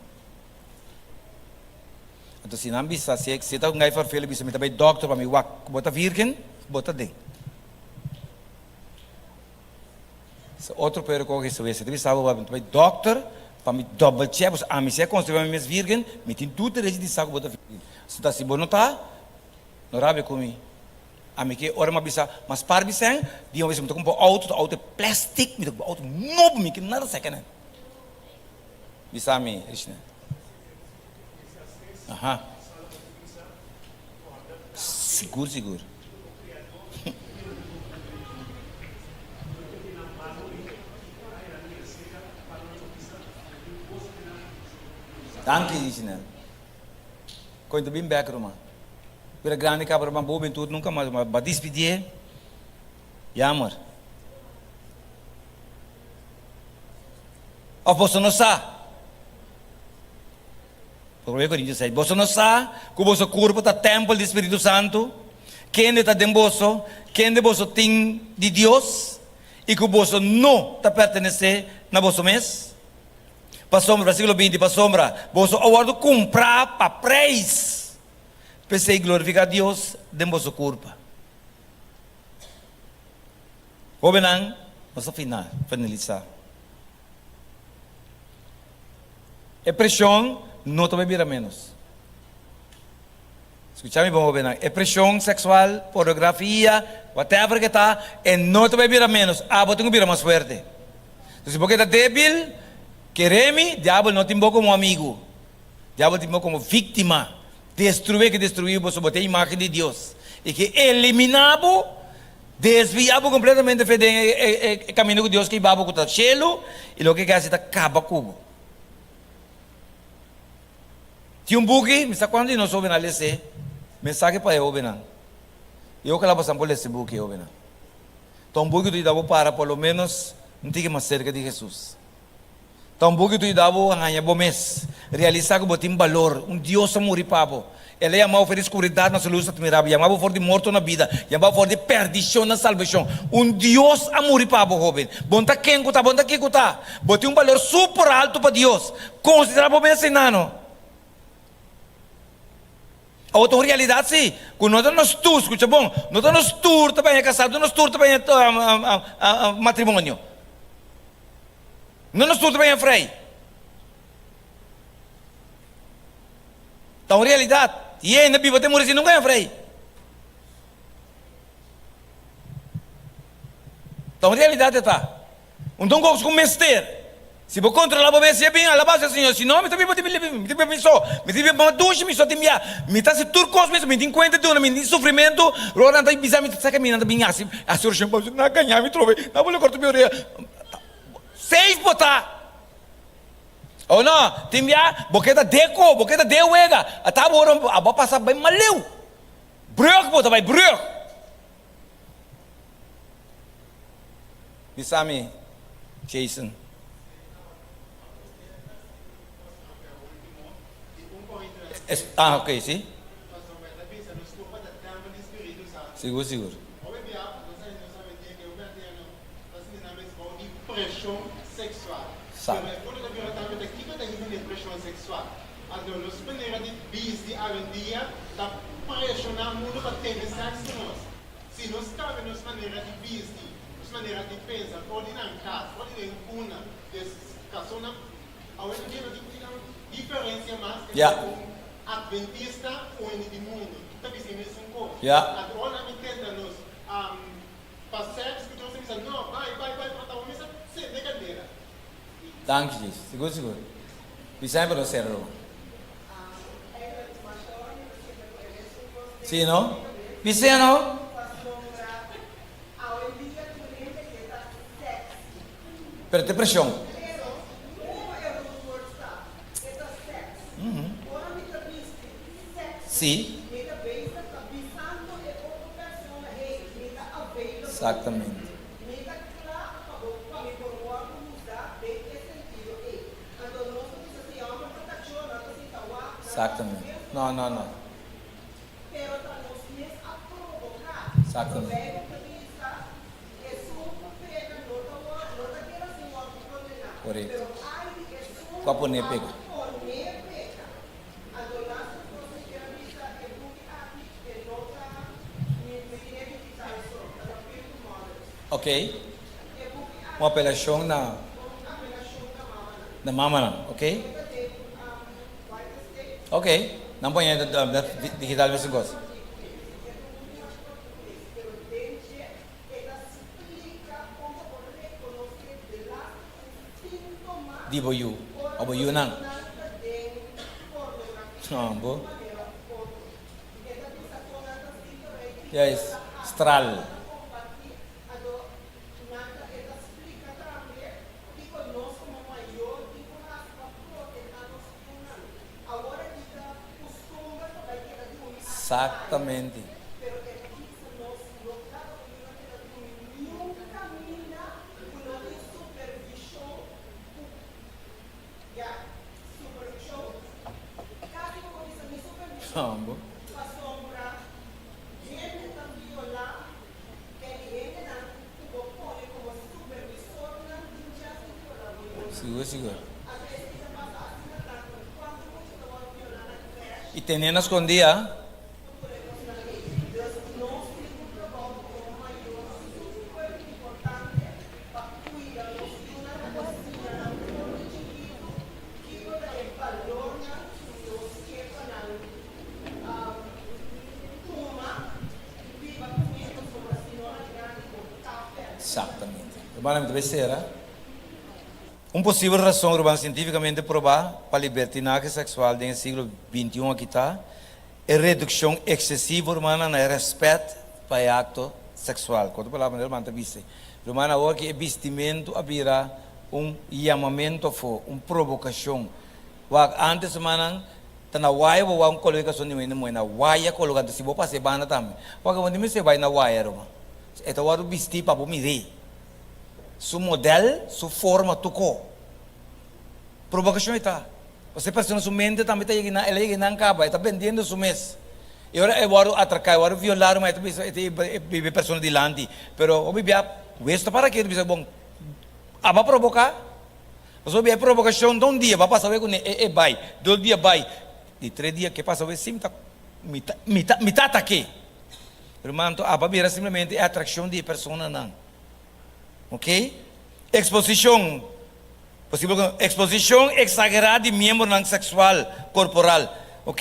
Anto si nan bisa, si e ta un gai farfel i bisa mi ta bai dòkter pa mi wak ku bo ta vírgen, bo ta den. Se otro pero kohe su wese ta bisa bo mi ta bai dokter pa mi double check pasobra ami si a konsidera mi mes virgen mi tin tur derecho di sa ku bo ta virgen si ta si bo no ta no rabia ku mi ami ke ora mi a bisa mas par bisèn di un bes mi ta kumpra auto ta auto plastic mi ta kumpra auto nobo mi ke nada second hand bisa mi Rishna aha sigur sigur. Danki Gisnel. Koin ta bin bek ruman. Bira grandi kaba ruman bo hubentud nunka mas ruman ba dispidié. Jammer. Of boso no sa? Prome Korintios 6, Boso no sa ku boso kurpo ta tèmpel di Spiritu Santu, kende ta den boso, kende boso tin di Dios, i ku boso no ta pertenesé na boso mes? Pasobra, versíkulo 20, pasobra boso a wòrdu kumprá pa preis, p'esei glorifiká Dios den boso kurpa. Hóbennan, nos ta fina, finalisá. E preshon no ta bai bira ménos. Skucha mi bon hóbennan, e preshon seksual, pornografia, whatever ke ta, e no ta bai bira ménos. Abo tin ku bira mas fuerte. So si bo keda débil, kere mi, diabel no tin bo komo amigu. Diabel tin bo komo víktima. Destruí ke destruí bo, so bo ta e imágen di Dios. I ke eliminá bo. Desviá bo kompletamente fe den e kaminda ku Dios ke hiba bo ku ta shelu, i loke ke hasi ta kaba ku bo. Tin un buki, mi sa kuantu di nos hóbennan a les'é, Mensahe pa e Hóbennan. I ojalá boso por lesa e buki, hóbennan. Ta un buki ku ta yuda bo para por lo ménos un tiki mas serka di Hesus. Ta un buki ku ta yuda bo haña bo mes, realisá ku bo tin balor, un Dios a muri pa bo. El a yama bo for di skuridat na su lus atmirabel, yama bo for di morto na bida, yama bo for di perdishon na salbashon. Un Dios a muri pa bo, hóben. Bo no ta ken ku ta, bo no ta kiko ta. Bo tin un balor super altu pa Dios. Konsiderá bo mes asina, no? Awor ta un realidat si, ku no ta nos tur, skucha bon, no ta nos tur ta baña kasá, no ta nos tur ta baña matrimonio. No nos tur ta baña frei. Ta un realidat. I hende biba te muri sin nunka haña frei. Ta un realidat e ta. Un ta un kos ku mester. Si bo kontrolá bo mes, ya bin, alabá sea Señor. Si no, mi ta biba di mi, mi ta biba mi so. Mi ta biba dushi mi so tin bia. Mi ta hasi tur kos mi so. Mi tin kuenta duna, mi tin sufrimentu. Ora nan ta bisa mi ta saka mi, nan ta bin hasi hasi orashon pa mi. Nan a gaña mi trobe. Nan a bole korta mi orea. Safe bo ta. O no, tin bia bo keda deko, bo keda de wega. Ata bo ora abo a pasa bai maleu. Brug bo ta bai brug. Bisa mi, Jason. Ah, ok, si. Sigur, sigur. Sa. Si nos cambia nos manera di bisti, nos manera di pensa for di nan cas, for di den cuna, des casonan, awe en dia no tin un diferencia mas entre un adventista cu un hende di mundo. Tur ta bisti e mesun cos. Anto ora nan intenta nos pa sex cu nos ta bisa no, bay, bay, bay, pero ta bo mester sende candela. Danki Jesus. Sigur sigur. Bisa mi pa nos sera ruman. Si no? Bis'é no? Pero te presion. Si. Exactamente. Exactamente. No, no, no. Exactamente. Correcto. Cu a pone pega. Ok. Un apelacion na na mamanan. Ok. Ok. Nan pone digital mesun cos. Di bo yu o bo yunan. Bo. Juist, stral. Exactamente. Bo. Sigur sigur. Y tene na scondi a. Exactamente. Rumannan mi ta bay cera. Un posibel rason ruman cientificamente proba pa libertinahe sexual den e siglo 21 aki ta e reduccion excesivo rumannan na e respet pa e acto sexual. Cu otro palabra manera ruman ta bisa ruman awor aki e bistimento a bira un yamamento afo, un provocacion. Wak antes rumannan Ta na waya bo wak un kolo di kason di hende muhé na waya koloká anto si bo pasa e banda tambe wak bo tin mester bai na waya ruman e ta wòrdu bistí pa bo mir'é su modèl su forma tuko probokashon e ta pasobra e persona su mente tambe ta yega einan el a yega einan kaba e ta bendiendo su mes i ora e wòrdu atraká e wòrdu violá ruman e ta bisa e ta biba e persona dilanti pero hopi bia wesu ta para ketu bisa bon aba proboká. Pasobra e provokashon ta un dia, bo a pasa awe kuné, e e bai, dos dia bai, di tres dia ke pasa awe si mi ta mi ta mi ta mi ta atak'é. Ruman, anto aba bira simplemente e atrakshon di e personanan. Ok? Eksposishon, posibel ku eksposishon eksagerá di miembronan seksual korporal. Ok?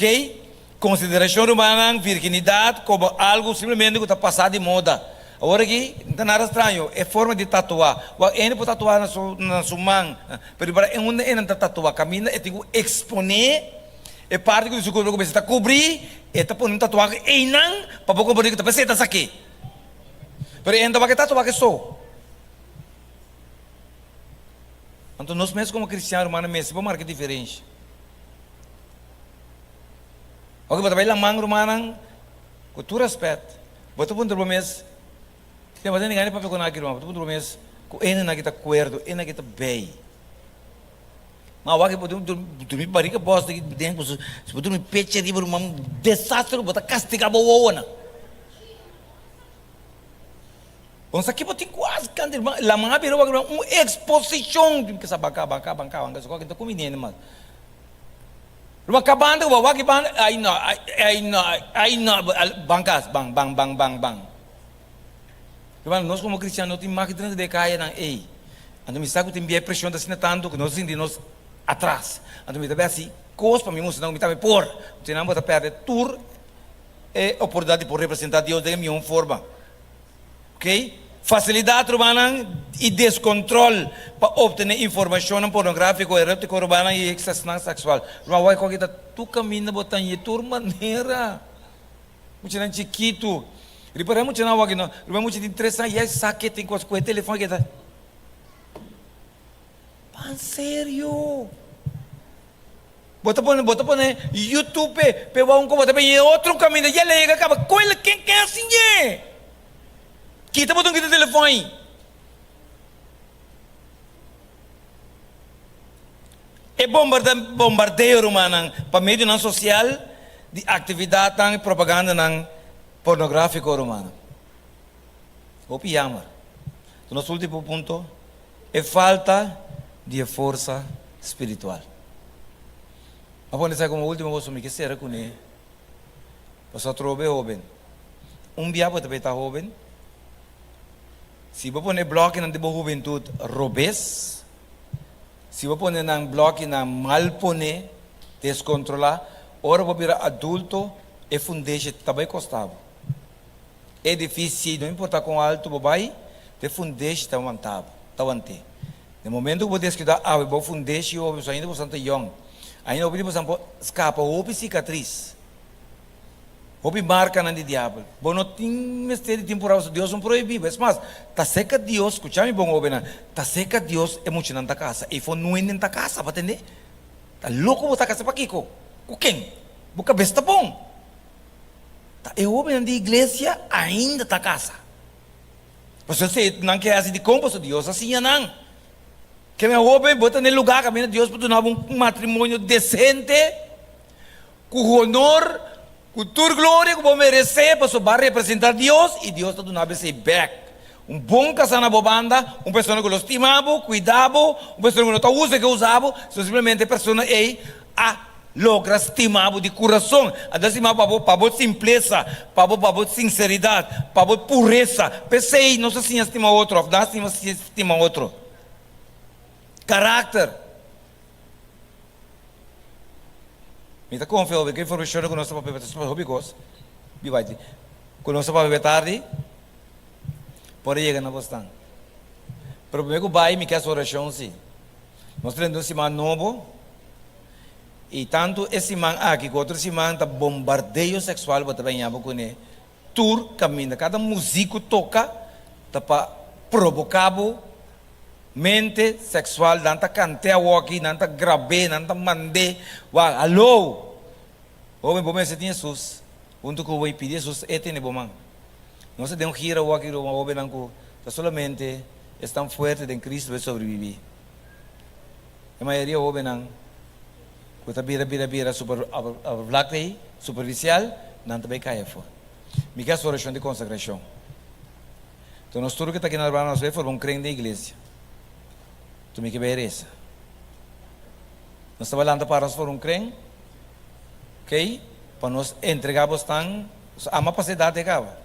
Konsiderashon rumannan virginidat komo algu simplemente ku ta pasá di moda. Awor aki no ta nada straño e forma di tatuá. Wak hende por tatuá na su na su man, pero para en unda e nan ta tatuá kaminda e tin ku eksponé e parti ku di su kurpo ku mester ta kubrí, e ta pone un tatuahe einan pa bo komprondé ku ta p'esei e ta sak'é. Pero e hende ta wak e tatuahe so. Anto nos mes komo kristian rumannan mester por marka diferensha. Oke bo ta bai laman rumannan ku tur rèspèt bo ta puntra bo mes bo ta ninga ni papia ku nan aki ruman bo ta puntra bo mes ku ene nan aki ta kuerdo ene nan aki ta bei ma awor bo durmi barika bos den si bo durmi pechi ariba ruman desastre bo ta kastiga bo wowonan. Bo sa ki bo tin ku hasi kante ruman laman a bira wak un eksposishon tin kisa banka banka banka banka so ta kumbiniente mas ruman kabanta ku bo wak banda ai no ai no ai no banka ban ban ban ban ban ruman nos komo kristian no tin mag drenta den e kayanan ei anto mi sa ku tin bia e preshon ta asina tantu ku nos ta sinti nos atras anto mi ta bai hasi kos pa mi mustra nan ku mi tambe por si nan bo ta pèrdè tur e oportunidat di por representá Dios den e mihó forma. Ok. Facilidad rumannan y descontrol pa obtene informacionnan pornografico, erotico rumannan y excesnan sexual. Ruman wak cu ta tur caminda bo ta haña tur manera. Muchanan chikitu. Ripara muchanan awor aki no. Ruman mucha tin tres aña ya e sa ke tin cos cu e telefon aki ta. Pan serio. Bo ta pone, bo ta pone YouTube p'e wou un koba ta bini otro kaminda ya le yega kaba koe le ken ken a siñ'é. Kita bo ta kita telefon ei. E bombarda bombardeo rumannan pa medionan sosial di aktividatnan i propagandanan pornografiko rumannan. Hopi yammer. Ta nos ultimo punto. E falta di e forsa spiritual. A pone esaki komo ultimo boso mi ke sera kuné. Pasobra atrobe hoben. Un bia bo ta bay ta hoben. Si bo pone blokinan di bo hubentut robes, si bo pone nan blokinan mal pone, deskontrolá, ora bo bira adulto e fundeshi ta bay kosta bo. Edifisio, no importa kon altu bo bai, te fundeshi ta wanta bo, ta want'é. Den momento ku bo deskuidá awe bo fundeshi hopi, pasobra ainda bosan ta yòn, ainda hopi di bosan por skapa hopi sikatris, hopi markanan di diabel. Bo no tin mester di tin purá pasobra Dios no prohibí bo. Es mas, ta seka Dios, skucha mi bon hóbennan, ta seka Dios e muchanan ta kasa, ei for nuenden ta kasa, bo tende? Ta loko bo ta kasa pakiko? Ku ken? Bo kabes ta bon. Ta e hóbennan di iglesia ainda ta kasa. Pasobra si nan ke hasi dikon? Pasobra Dios a siña nan. Ke men hóben, bo ta na e lugá kaminda Dios por duna bo un matrimonio desente, ku honor, ku tur gloria ku bo meresé, pasobra bo a representá Dios i Dios ta duna bo esei bèk. Un bon kasá na bo banda, un persona ku lo stima bo, kuida bo, un persona ku no ta usa ke usa bo, sino simplemente e persona ei a logra stima bo di kurason. A ta stima bo pa bo simplesa, pa bo pa bo sinseridat, pa bo puresa. P'esei nos a siña stima otro òf nan a siña stima otro. Karakter. Mi ta konfia hopi ku e informashonnan ku nos ta papia ta hopi kos. Ku nos ta papia tardi. Por a yega na bosnan. Pero promé ku bai mi ke hasi orashon si. Nos ta drenta un siman nobo i tantu e siman aki ku otro siman ta bombardeo seksual bo ta baña bo kuné tur kaminda. Kada muzik ku toka ta pa proboká bo mente seksual. Nan ta kant'é awoki, nan ta grab'é, nan ta mand'é. Wak, haló! Hoben, bo mester tin Hesus huntu ku bo i pidi Hesus e tene bo man. Nos ta den un gira awor aki ruma hobennan ku ta solamente esnan fuerte den Cristo lo sobreviví. E mayoria hobennan ku ta bira bira bira super oppervlakte ei, superficial, nan ta bai kai afó. Mi ke hasi orashon di konsagrashon. Enton nos tur ku ta aki na Urbano nos bai forma un kren den iglesia. Enton mi ke bai resa. Nos ta bai lanta para nos forma un kren, ok, pa nos entregá bosnan. Nos ama pa sedat e kaba.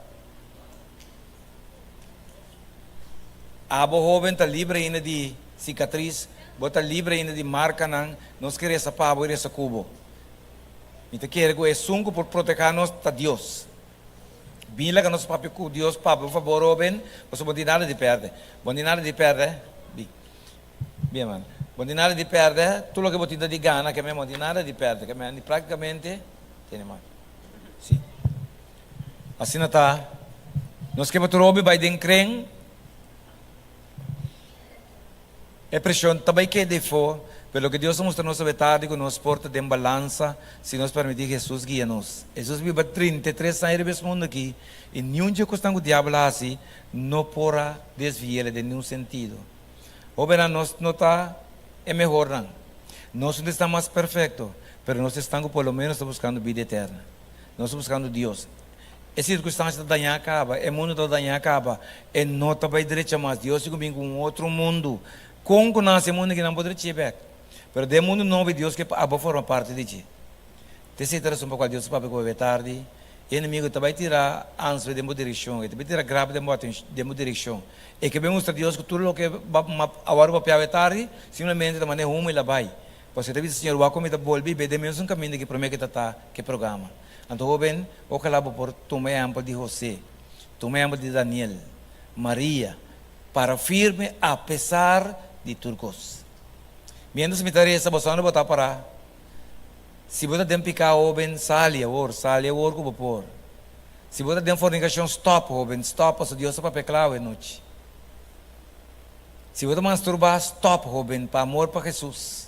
Abo hoben ta libre ainda di sikatris, bo ta libre ainda di markanan, nos ke resa pa bo i resa ku bo. Mi ta kere ku esun ku por protehá nos ta Dios. Bin laga nos papia ku Dios papia por fabor hoben, pasobra bo no tin nada di pèrdè. Bo no tin nada di pèrdè. Bin. Bin hermano. Bo no tin nada di pèrdè, tur loke bo tin ta di gana, ke men bo no tin nada di pèrdè, ke men praktikamente tene mas. Si. Asina ta. Nos ke pa tur hopi bai den kren. E presion ta bai keda efo, pero loke Dios a mustra nos awe tardi ku nos por ta den balansa si nos permití Hesus guia nos. Hesus biba 33 aña riba es mundu aki i niun dje kosnan ku diabel a hasi no por a desvi'el den niun sentido. Hobennan, nos no ta e mehornan, nos no ta esnan mas perfekto, pero nos ta esnan ku por lo menos ta buskando bida eterna. Nos ta buskando Dios. E sirkunstansia ta dañá kaba, e mundu ta dañá kaba, e no ta bai drecha mas. Dios tin ku bin ku un otro mundu. Kon ku nase e mundu aki nan por drech'é bèk. Pero den e mundu nobo Dios ke pa abo forma parti di dje. Ta esei ta rason pa kual Dios ta papia ku bo tardi. E enemigu ta bai tira answe den bo direkshon, e ta bai tira grap den bo den bo direkshon. E ke bai mustra Dios ku tur loke bo a wòrdu papiá awe tardi, simplemente ta manera humo i la bai. Pasobra e ta bisa, Señor, wak ku mi ta bolbe i bai den mesun kaminda ki promé ku e ta ta ku e programa. Anto hoben, ojalá bo por tuma ehèmpel di José, tuma ehèmpel di Daniel, Maria, para firme apesar di tur kos. Miéntras mi ta resa, bo sa unda bo ta pará? Si bo ta den piká, hoben, sali awor, sali awor ku bo por. Si bo ta den fornikashon, stòp, hoben, stòp, pasobra Dios ta papia kla awe nochi. Si bo ta masturbá, stòp, hoben, pa amor pa Hesus.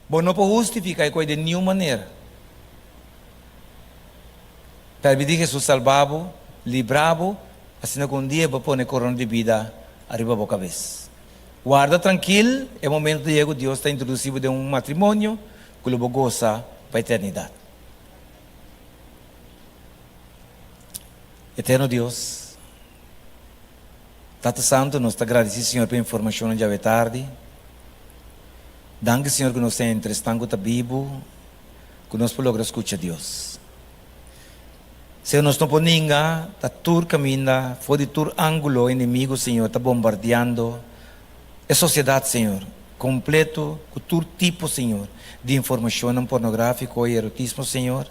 Bo no por hustifiká e kos den niun manera. Permití Hesus salbá bo, librá bo, asina ku un dia bo pone korona di bida ariba bo kabes. Warda trankil e momento ta yega ku Dios ta introdusí bo den un matrimonio ku lo bo gosa pa eternidat. Eterno Dios, Tata Santu, nos ta gradisí Señor pa e informashonnan djawe tardi. Danki Señor ku nos ta entre esnan ku ta bibu, ku nos por logra skucha Dios. Señor, nos no por ninga ta tur kaminda, for di tur ángulo enemigu, Señor, ta bombardiando e sosiedat, Señor, kompleto ku tur tipo, Señor, di informashonnan pornográfiko i erotismo, Señor.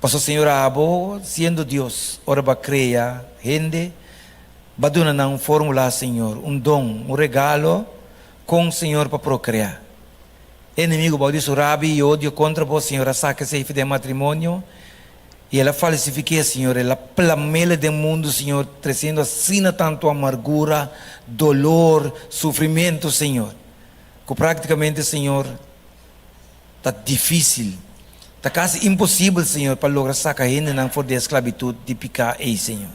Pasobra Señor abo, siendo Dios, ora bo a crea hende, bo a duna nan un formula, Señor, un don, un regalo con Señor pa procrea. E enemigo bao di su rabia y odio contra bo, Señor, a saca esey fi den matrimonio y el a falsifique, Señor, el a plamele den mundo, Señor, treciendo asina tanto amargura, dolor, sufrimento, Señor, cu practicamente, Señor, Ta difísil, ta kasi imposibel, Señor, pa logra saka hendenan for di e sklabitut di piká ei, Señor.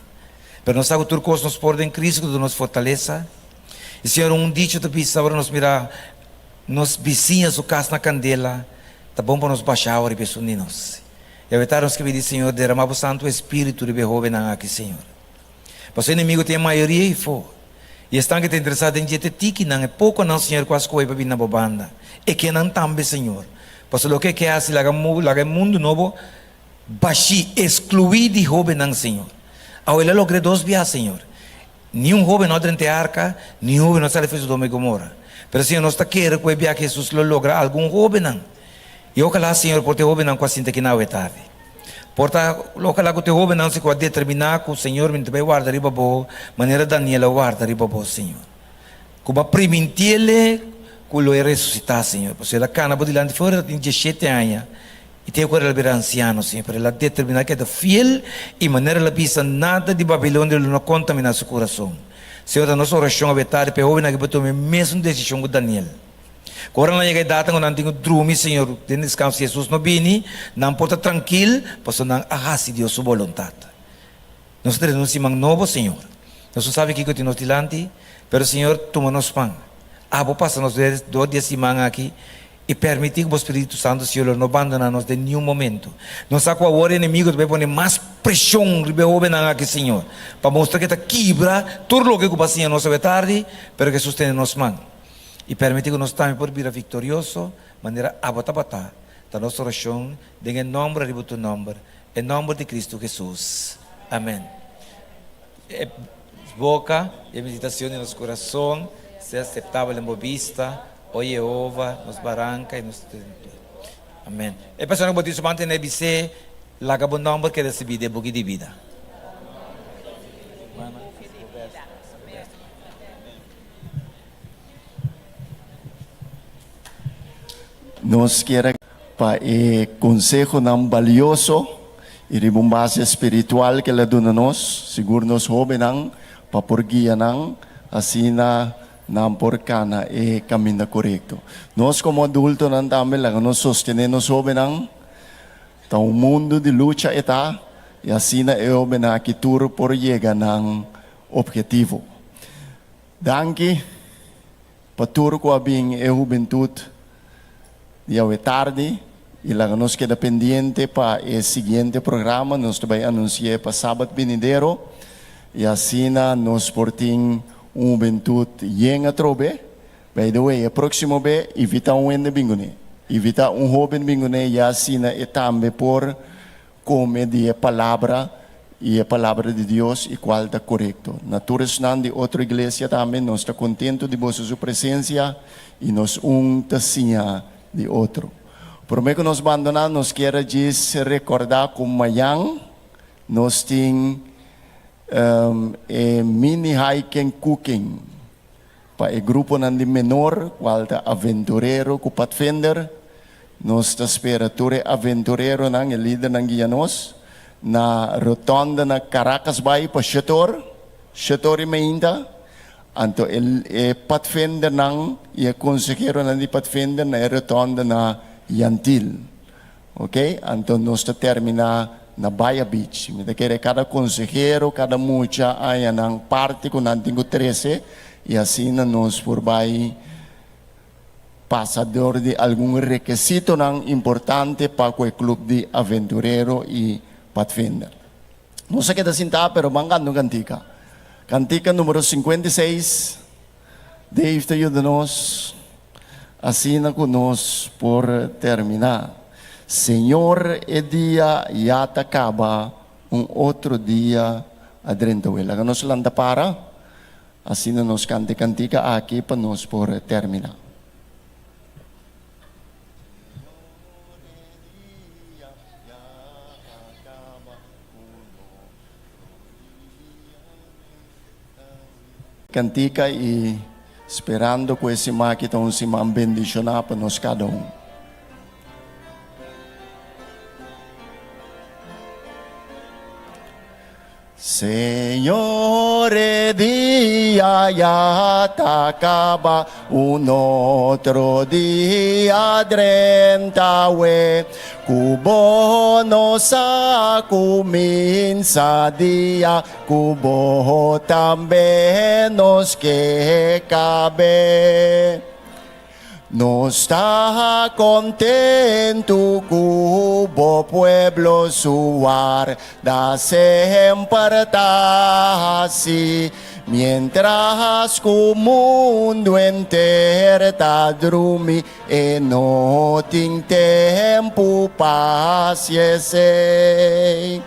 Pero nos sa ku tur kos nos por den Kristu ku ta duna nos fortalesa. I, Señor, un dicho ta bisa, ora nos mira nos bisiña su kas na kandela, ta bon pa nos basha awa riba esun di nos. I awe tardi nos ke pidi, Señor, derama bo Santu Espíritu riba e hóbennan aki, Señor. Pasobra e enemigo tin e mayoria ei for. I esnan ku ta interesá den dje ta e tikinan, e pokonan, Señor, ku a skohe pa bini na bo banda. E ke nan tambe, Señor. Pasobra loke e ke hasi, laga laga e mundu nobo bashí, eskluí di hóbennan, Señor. Awe el a logr'é dos biaha, Señor. Ni un hóben no a drenta e arka, ni un hóben no a sali for Sodoma i Gomorra. Pero, Señor, nos ta kere ku e biaha Hesus lo logra algun hóbennan. I ojalá, Señor, por ta e hóbennan ku a sinta aki na awe tardi. Por ta, ojalá ku ta e hóbennan si ku a determiná ku, Señor, mi ta bai warda riba Bo, manera Daniel a warda riba Bo, Señor. Ku Bo a primintiele ku lo e resusitá, Señor. Pasobra el a kana Bo dilanti for el a tin diesshete aña, i te ku el a bira ansiano, Señor. Pero el a determiná keda fiel, i manera el a bisa, nada di Babilonia lo no kontaminá su kurason. Señor, ta nos orashon awe tardi pa e hóbennan aki por tuma e mesun desishon ku Daniel. Ku ora nan yega e data ku nan tin ku drumi, Señor, den deskanso, si Hesus no bini, nan por ta trankil, pasobra nan a hasi Dios su boluntat. Nos ta drenta un siman nobo, Señor. Nos no sabi kiko tin nos dilanti, pero Señor, tuma nos man. Abo pasa nos dor di e siman aki i permití ku bo Spiritu Santu, Señor, lo no bandoná nos den niun momento. Nos sa ku awor e enemigo ta bai pone mas preshon riba e hóbennan aki, Señor, pa mustra ku e ta kibra tur loke ku bo a siña nos awe tardi, pero Hesus tene nos man. I permití ku nos tambe por bira viktorioso manera abo tabata, ta nos orashon den e nòmber ariba tur nòmber, e nòmber di Kristu Hesus. Amèn. E boka i e meditashon di nos kurason sea aseptabel den bo bista, o Yehova, nos baranka i nos Redentor. Amèn. E persona ku bo tin su man tene bis'é. Laga bo nòmber keda skibí den buki di bida. Nos kier pa e konsehonan balioso i riba un base spiritual ku el a duna nos, sigur nos hóbennan, pa por guia nan asina nan por kana e kaminda korekto. Nos komo adultonan tambe laga nos sostené nos hóbennan. Ta un mundu di lucha e ta i asina e hóbennan aki tur por yega nan ophetivo. Danki pa tur ku a bin e hubentut di awe tardi i laga nos keda pendiente pa e siguiente programa. Nos ta bai anunsi'é pa sabat binidero i asina nos por tin un hubentut yen atrobe. By the way, e próksimo be invitá un hende bin kuné. Invitá un hóben bin kuné ya asina e tambe por kome di e palabra i e palabra di Dios i kual ta korekto. Na tur esnan di otro iglesia tambe nos ta kontentu di boso su presensia i nos un ta siña di otro. Promé ku nos bandoná nos kier a djis rekordá ku mañan nos tin e mini hiking cooking. Pa e gruponan di menor, kual ta aventurero ku patfender, nos ta spera tur e aventureronan, e lidernan guia nos, na rotonda na Caracasbaai pa shetor, shetor i meinta, anto e e patfendernan i e konseheronan di patfender na e rotonda na Yantil. Ok, anto nos ta termina na Baya Beach. Mi ta kere kada konsehero, kada mucha haña nan parti ku nan tin ku trese i asina nos por bai pasa dor di algun rekesitonan importante pa ku e club di aventurero i padvinder. Nos a keda sintá pero ban kanta un kantika. Kantika numero 56. Dave ta yuda nos asina ku nos por terminá. Señor e dia ya ta kaba un otro dia a drenta wei. Laga nos lanta para asina nos kanta e kantika aki pa nos por terminá. Kantika i sperando ku e siman aki ta un siman bendishoná pa nos kada un. Señor e dia ya ta kaba, un otro dia drenta we. Ku bo no sa kuminsa dia Ku bo tambe nos ke kabe. Nos ta kontentu ku bo pueblo su warda semper ta hasi, mientras ku mundu enter ta drumi e no tin tempu pa hasi esei.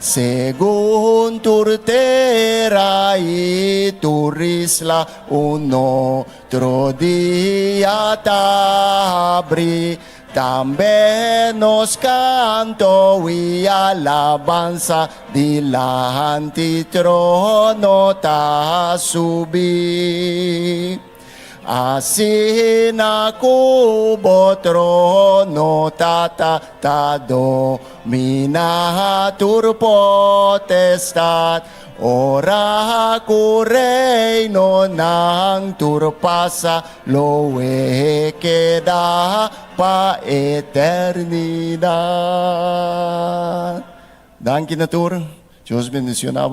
Segun tur tera i tur isla un otro dia ta habri. Tambe nos kanto i alabansa dilanti trono ta subi. Asina ku bo trono Tata ta domina tur potestat, ora ku reinonan tur pasa lo e keda pa eternidat. Danki na tur. Dios bendiciona bo.